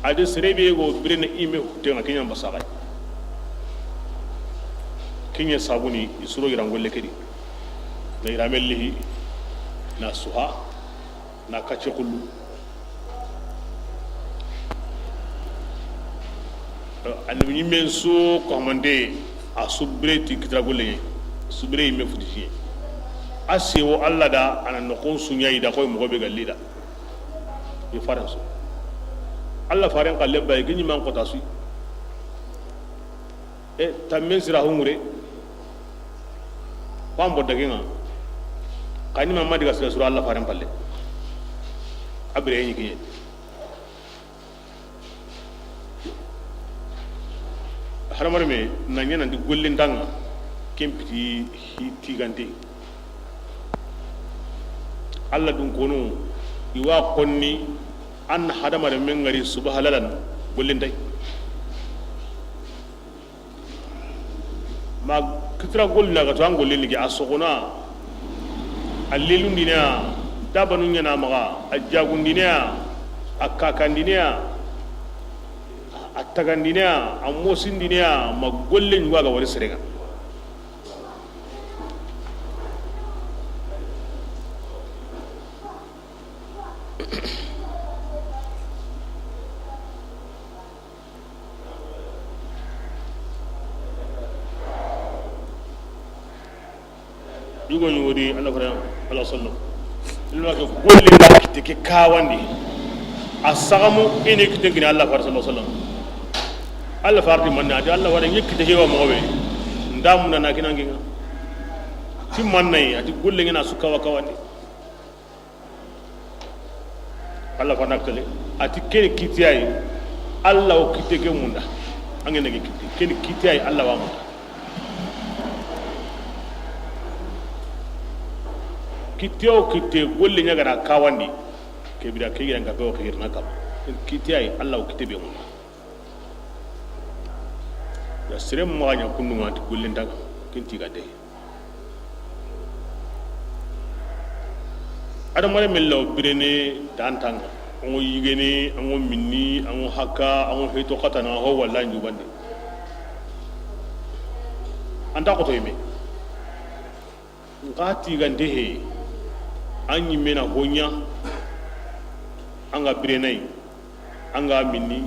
Adi sere be go birene i me hutenga kenya basaxay. Kenya sabuni isuro yirangolle kedi. Na yiramellihi, na suha, na kacce kullu. Annabi ɲimmen su ko hamante, a subire ti kitira golle ɲe. Subire yimme futi siye. A sewo Alla da, a na noxon suɲa i da koy moxo be galli da. I faren su. Alla faren xalle bay, ke ɲiman xota su. E, tammen sira hungure. Ko an bo dagenga. Kani ma madiga sira sura Alla faren palle. A bire ɲi kiɲe. Hadamaren me na ɲa nanti gollintanga, ken piti hi tigante. Alla dun kono, i wa konni an hadamaren me ngari subhalalan gollintay. Ma kitira golli na ga to an golle ni ke, a soxona, a lelundina, dabanu ɲana maxa, a jagundina, a kakandina, a tagandina, a mosindina, ma golle ɲuga ga wari serenga. Yugo ɲugo di Alla fare, Alla sallam. Ilma ke golle na kitte ke kawandi. A sagamu ini kitte gini Alla fare sallallahu alaihi wasallam. Alla fare di manna, ati Alla fare ɲi kitte ke wa moxo be. Ndamu na na kinanginga. Ti manna yi, ati golle ngena su kawa kawandi. Alla fana tale, ati keni kitiyayi, Alla o kitte ke munda. Angene ke kitte, keni kitiyayi, Alla wa munda. Kitte o kitte, golle ɲagana kawandi. Kebira ke yiran gabe o xirna kam. Keni kitiyayi, Alla o kitte be munda. Ya sere maxa ɲa kundunga ti gollintanga, ken tigante. Adamaren me law birene tantanga. An ŋo yigene, an ŋo minni, an ŋo hakka, an ŋo heto xatana, ho walla njubande. Anta xoto yime. Nxa tigante he, an ɲimme na ho ɲa, an ga birenayi, an ga minni,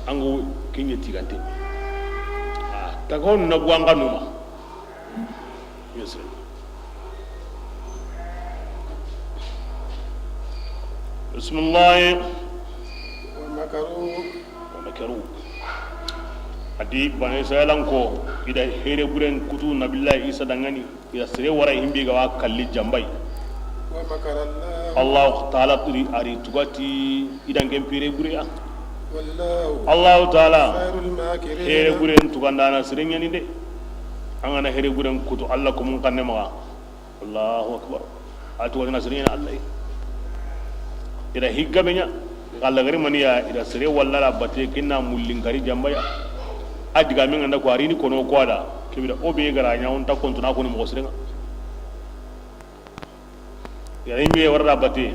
an ga kiɲe tigante. A taga hon na buwa an ga numa. Yes. Bismillahi. ومكروا. ومكروا. A di Bani Israilanko, i da here buren kutu Nabillahi Isa danŋa ni, i da sere wara himbe ga wa kalli janbay. ومكر الله. Allahu Taala turi a ri tuga ti i da ŋen pire bure ya. والله. Allahu Taala, خير الماكرين. Here buren tugandana sere ɲa ni de. An ga na here buren kutu Alla ko mun kanne maxa. Allahu akbar. A ti wa na sere ɲa ni Alla. I da higga be ɲa. Alla gari maniya, i da sere walla la bate kinna mullin kari janbaya. A diga min ŋa nda ko a ri ni kono ko a da. Ke bire o be ga ra ɲa o nta kontu na ko ni moxo sere ŋa. Ya yimbe warra bate.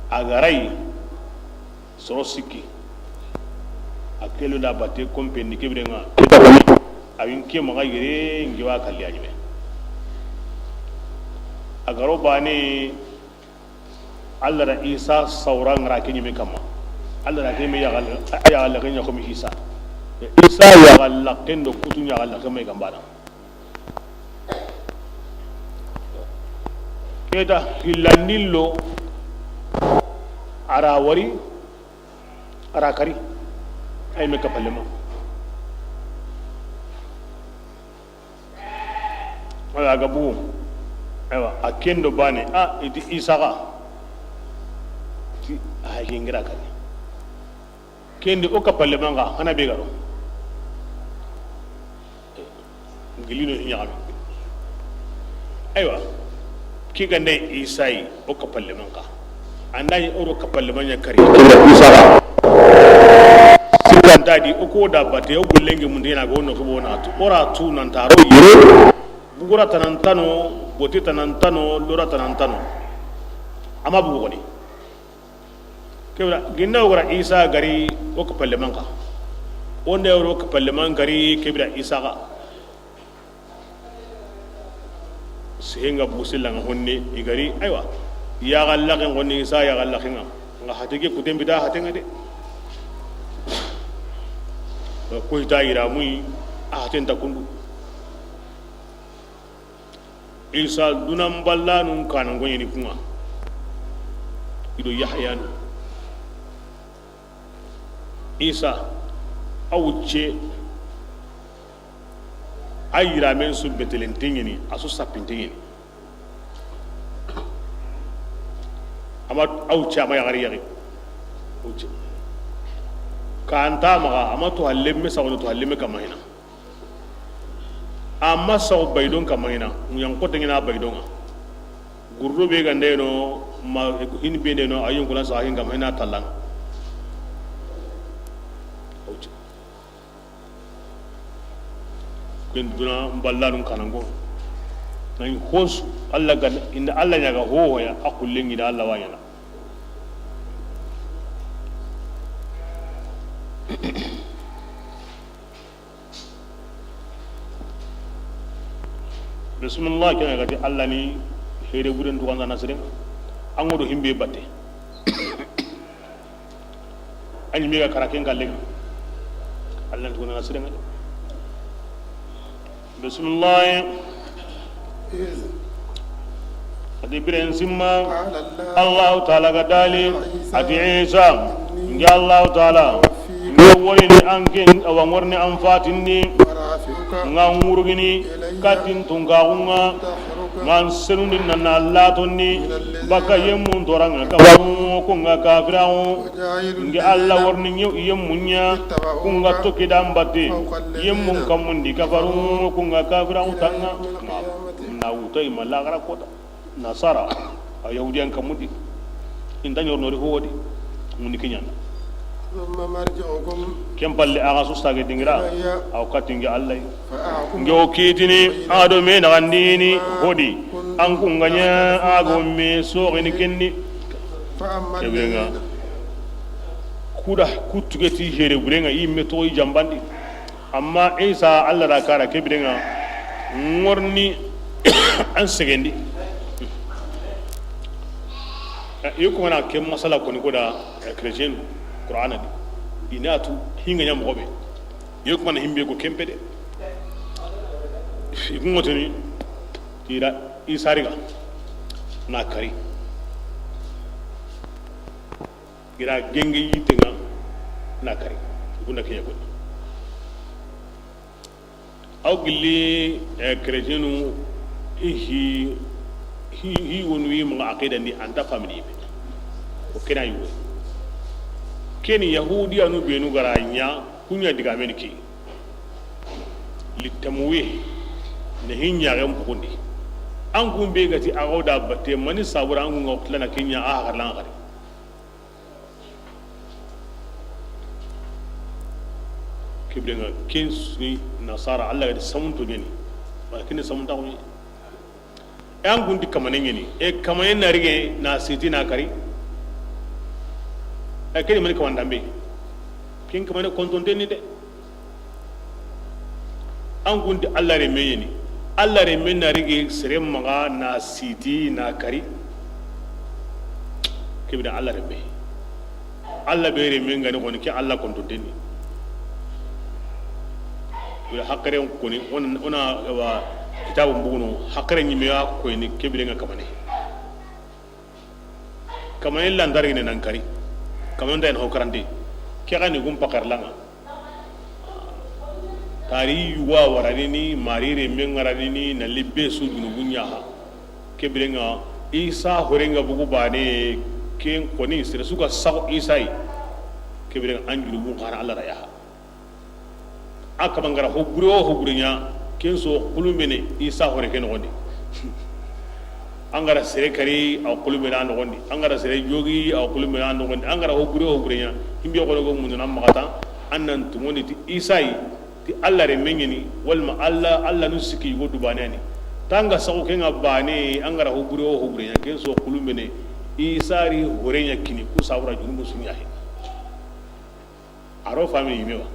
A ga ri. Soro sikki. A kelo da bate kompe ni ke bire ŋa. A win ke maxa yere ngi wa kalli a ɲime. A ga ro bane. Alla da Isa sawra ŋa ra ke ɲime kamma. Alla da ke me ya gal, ya gal ke ɲa ko mi Isa. Isa ya gal la kendo kutu ɲa gal ke me gambana. Ke ta hillandillo a ra wari. A ra kari. Ay me kapallema. Wala ga bugu. Aywa, a kendo bane, a, i ti Isa ga. Ti, a, ke ŋa ra kari. Kendi o kapalleman ŋa, hana be ga ro. Gilino i ɲaxami. Aywa, ki gande Isa yi, o kapalleman ŋa. An da ɲi o ro kapalleman ɲa kari. Isa ga. Sikanta di, o ko da bate, o gollen ŋe munde na go no ko bona tu. O ra tu nan ta ro yere. Bugura tanantano, bote tanantano, lora tanantano. Ama bugu goni. Ke bire, ginna o ga ra Isa gari, o kapalleman ŋa. O nda o ro kapalleman gari, ke bire Isa ga. Sehenga busilla ŋa honne, i gari, aywa. Ya galla ken honne, Isa ya galla ken ŋa. Ŋa hate ke kuten bita hate ŋa de. Ko ita ira muyi, a hate nta kundu. Isa dunan ballanun kanan goɲeni ku ŋa. I do Yahayanu. Isa, a wucce, a yiramen su betelenteɲeni, a su sappinteɲeni. Ama a wucce, ama yaxari yaxi. Wucce. Kanta maxa, ama to hallemme saxono to hallemme kamma hina. Amma saxu baydon kamma hina, ŋuɲan xote ŋina baydon ŋa. Gurdo be gande no, ma hin be de no, ayun kula saxin kamma hina tallan. Ken duna mballanun kanango. Nan hosu, Allah ga, inda Allah ɲaga hohoya, a kullen ŋi da Allah wa ɲana. Bismillah, ken ga ti Allah ni, here buren tuganda na siren. An ŋa do himbe batte. A ɲi me ga kara ken kallen ŋa. Allah ni tuganda na siren. Bismillah. A ti biren simma, Allahu Taala ga dali, a ti Isa, n ke Allahu Taala, n ke worini an ke, awa n worini an fatindi, n ga n wurugini, katin tunkaxun ŋa, n ga n senundi na na latonni, baka yemmun toran ŋa kafaru, ku ŋa kafiraxu. N ke Allah worini ɲe, yemmun ɲa, ku ŋa toki dan batte, yemmun kammundi kafaru, ku ŋa kafiraxu tanga. Na wuta i ma laxara kota. Nasara, a Yahudiyan kammundi. Inta ɲornori howodi. Mundi kiɲana. Ken palle axa su sage dingira, aw katinge Allah. N ke o kitini, a do me naxandini, hodi. An ku ŋa ɲa, a go me soxini kenni. Ke bire ŋa. Kuda, ku tugeti here bure ŋa, i me toxo i janbandi. Amma Isa, Allah da kara ke bire ŋa, ŋorni an segendi. Yo ko mana ke masala koni ko da, eh, chrétien, Qur'ana di. I na tu hinga ɲa moxo be. Yo ko mana himbe ko kempe de. I ku ŋotoni, tira Isa riga na kari. I ra genge yitte ŋa na kari. Gunda ke ɲa koni. Aw gilli, eh, chrétienu i hi, hi, hi wonu yi maxa aqida ndi anta famini be. O kena yugo. Keni yahudiyanu benu ga ra ɲa, ku ɲa digamen ke. Littamuwe, na hi ɲaxen puxundi. An kun be ga ti a ga da batte, mani sabura an kun ga tilana ke ɲa a xarlan xari. Ke biren ŋa ken su ni nasara, Allah ga ti samunto ɲeni. Wala ken samunta ko ni. E an kun ti kamane ɲeni. E kamane na rige na siti na kari. E ken mani kamane dambe. Ken kamane kontonten ni de. An kun ti Allah renme ɲeni. Allah renme na rige sere maxa na siti na kari. Ke biren Allah renme. Allah be renme ŋa ni xoni ke Allah kontonten ni. Wala haqqilen koni, on, ona wa kitabu mbuguno, haqqilen ɲi me ya ko ni ke biren ŋa kamane. Kamane landargine nan kari. Kamane nda en ho karande. Ke ga ni gum pakar langa. Tari yuwa waranini, mari renme ŋaranini, na libbe su junubu ɲaxa. Ke biren ŋa, Isa horen ŋa bugu bane, ken koni, sere su ga saxo Isa yi. Ke biren ŋa, an junubu xara Allah ra yaxa. A kama an ga ra ho bure wo ho bure ɲa, ken so xulunbene Isa hore ke noxondi. An ga ra sere kari, a xulunbene a noxondi. An ga ra sere jogi, a xulunbene a noxondi. An ga ra ho bure wo ho bure ɲa, himbe xoro go mundu na maxa ta, an nan tungondi ti Isa yi, ti Allah renme ɲeni, walma Allah, Allah nu siki go du bane ni. Tanga saxu ke ŋa bane, an ga ra ho bure wo ho bure ɲa, ken so xulunbene Isa ri hore ɲa kini, ku sabura junubu su ɲa he. A ro fami yime wa.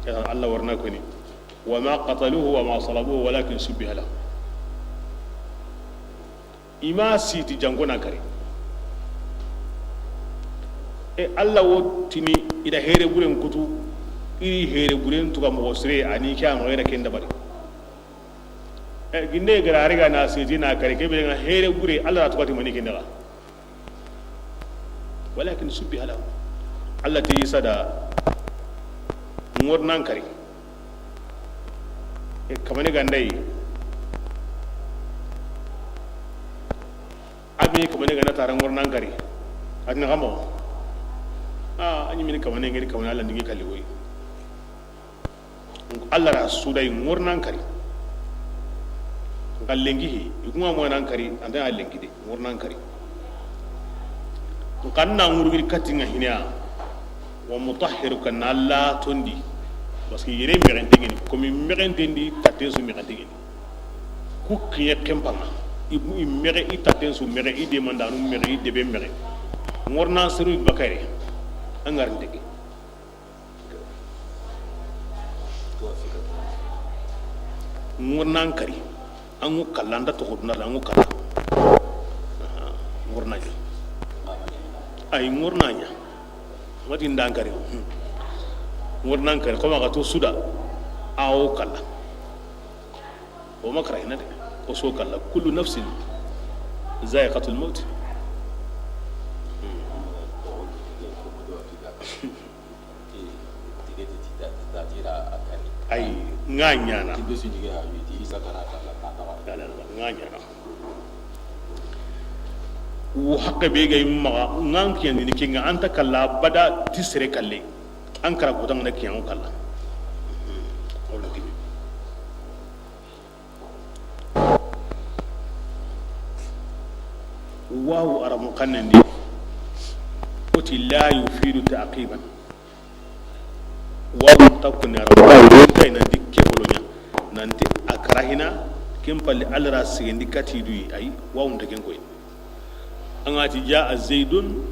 Ke sa Allah warna koni. Wa ma qataluhu wa ma salabuhu walakin shubbiha lahum. I ma siti janko na kari. E Allah wo tini i da here buren kutu, i ri here buren tuga moxo sire ani ke a maxa i da ken dabari. E, ginde ga ra riga na siti na kari ke biren ŋa here bure Allah ra tugati mani ken daga. Walakin shubbiha lahum. Allah ti Isa da ŋornan kari. E, kamane ga nda yi. Abi kamane ga na tara ŋornan kari. A ti na xa moxo. A, a ɲi mini kamane ŋeri kamane Allah ndi ŋi kalli woyi. Allah ra su da yi ŋornan kari. Nxa lenki he, i ku ŋa mo nan kari, an ta lenki de, ŋornan kari. Nxa na ŋurugiri kati ŋa hina, wa mutahhiruka na Allah tondi. Parce que yere mexente ŋeni, komi mexente ndi, tatten su mexente ŋeni. Ku kiye kempanga, i bu, i mexe, i tatten su mexe, i demandanu mexe, i debe mexe. Ŋornan seru bakare, an ga ri ndege. Ŋornan kari. An ŋu kalla, an da toxo duna, an ŋu kalla. Ŋorna ɲa. Ay, ŋorna ɲa. Mati ndan kari. Ŋornan kari, koma ga to suda. Awo kalla. O ma karahina de. O so kalla. Kullu nafsin za'iqatul maut. Ay, ŋa ɲana. Ŋa ɲana. Wo haqqe be ga i maxa, ŋa n kiyandini ke ŋa, an ta kalla abada ti sere kalle. An kara kota ŋa na kiyan kalla. Wawu Arabun xannen di, o ti la yufidu ta'qiban. Wawu ta koni Arabun xannen di, kay nanti ke holoɲa, nanti a karahina, ken palle Alla ra sigendi kati du yi, ay, wawu nta ken koyi. An ga ti jaa Zaidun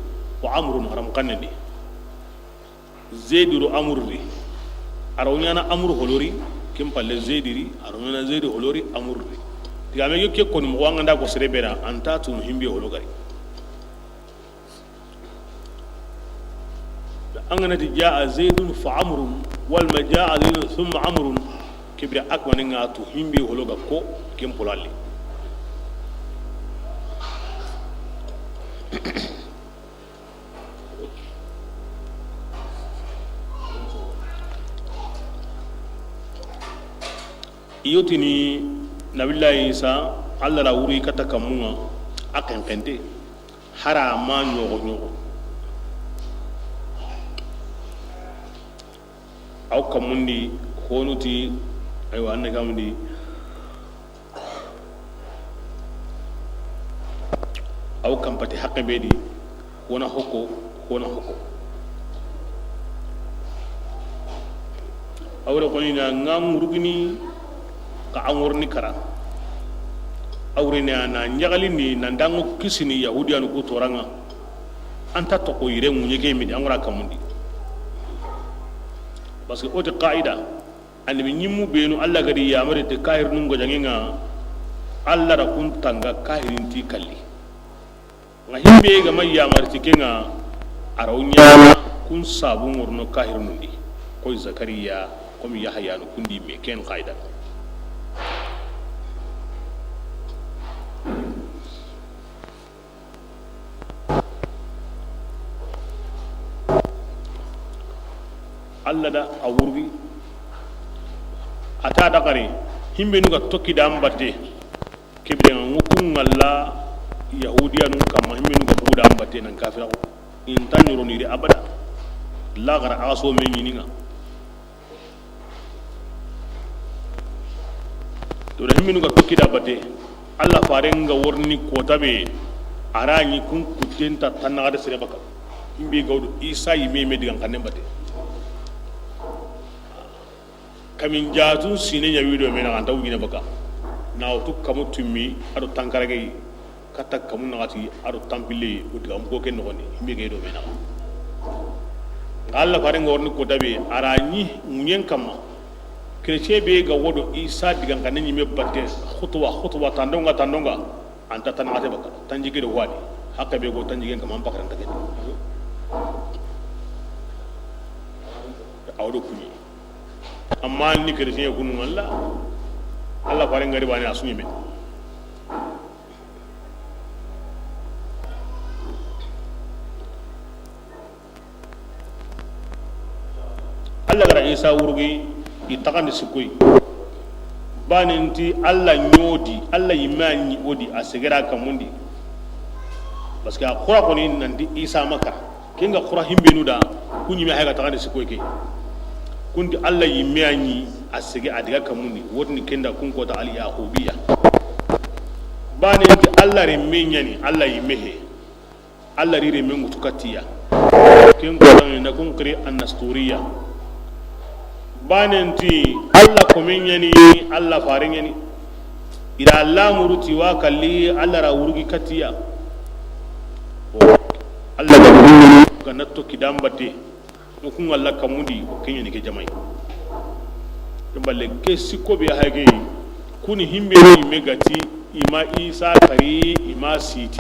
wa Amrun, Arabun xannen di. Zaidu ro Amru ri. A ro ɲaana Amru holori, ken palle Zaidu ri, a ro ɲaana Zaidu holori, Amru ri. Digaame ke koni moxo, an ga nda ko sere be da, an ta tunu himbe holo gari. An ga na ti jaa Zaidun fa Amrun, walma jaa Zaidun thumma Amrun, ke bire a ga ma ni ŋa tu himbe holo ga ko, ken polalle. Yotini Nabillahi Isa, Alla ra wuri kata kammunga, a xenxente, hara ma ɲogo ɲogo. Aw kammundi honuti, aywa, anne kammundi. Aw kampati haqqe be di, hona hoko, hona hoko. Awre koni na nga ngurugini ka angorni kara. Awre na na nyagalini na ndango kisini Yahudiyanu ku toranga. Anta to ko yire ŋuɲe ke midi angora kamundi. Parce que o ti qaida, annabi ɲimmu benu Alla gadi yamare te kahirnun gojangenga, Alla ra kun tanga kahirinti kalli. Nga himbe ga ma yamari ti kenga, a ra wo ɲana kun sabu ŋorno kahirnundi. Koy Zakariya, komi Yahayanu kundi me ken qaida. Alla da a wurgi, a ta da kare, himbe nu ga tokki da mbate, kibire nga kun ngalla Yahudiyanun kamma, himbe nu ga bugu da mbate nan kafira ko. Inta ɲoroni de abada. La gara aso me ɲininga. To da himminu ga tokki da bate, Alla faren ga worni kota be, a ra ɲi kun kutten ta tannaxate sere baka. Himbe gawdu Isa yime me digan xannen bate. Kamin jatun sine ɲa wido me na anta wujine baka. Na wutu kamu tummi, a do tankarage yi. Katta kamu naxati a do tanpille, o diga mugo ke noxondi, himbe ke do me naxa. Nga Alla faren ga worni kota be, a ra ɲi ŋuɲen kamma. Chrétien be ga wodo Isa digan xanne ɲime batte, xutuba, xutuba, tandonga, tandonga. Anta tanaxate baka, tanjige do wadi. Haqqe be go tanjigen kamma, an pakaranta ke. Awdo kuɲi. Amma ni chrétien kunu ngalla, Alla faren ga ri bane a su ɲime. Alla gara Isa wurgi, i taxandi sikkoy. Banen ti Alla ɲodi, Alla yimme a ɲi odi, a segera kamundi. Parce que a xura koni nanti Isa makara. Kenga xura himbenu da, ku ɲime hayga taxandi sikkoy ke. Kunti Alla yimme a ɲi, a sege a diga kamundi, wotini kenda kun kota al Yahubiya. Banen ti Alla remme ɲani, Alla yimme he. Alla ri remme ŋutu katiya. Ken ko na kun kiri annasturiya. Banen ti Alla kome ɲani, Alla fare ɲani. Ira lamuru ti wa kalli, Alla ra wurgi katiya. Alla ga wurgi ga na tokki da mbate. O kun ŋalla kamundi, o ke ɲani ke jamai. Ke balle ke sikko be hage, kuni himbe ni me gati, ima Isa kari, ima siti.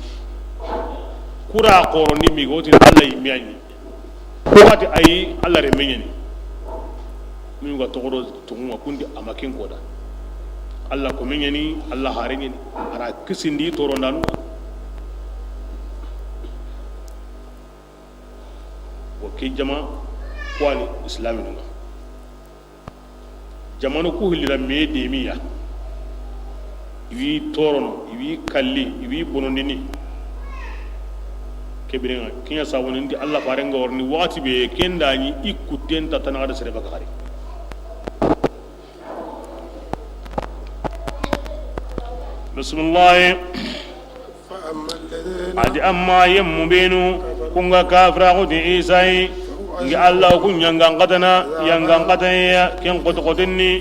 Kura xorondi mi goti Alla yimme a ɲi. Ko gati ayi Alla remme ɲani. Min ga toxoro tuŋa kundi ama ken koda. Alla kome ɲani, Alla hare ɲani. A ra kisindi torondanu. Wa ke jama kuwani islaminunga. Jamanu ku hillira me demiya. I wi torono, i wi kalli, i wi bonondini. Kebirenga, kiɲa sabuni ndi Alla farenga worni wakati be kenda ɲi i kutten ta tanaxade sere baka xari. Bismillahi. فأما الذين A di amma yemmu benu, ku nga kafiraxu ti Isa yi, ngi Alla ku ɲangan xatana, yangan xataya, ken xoto xotenni,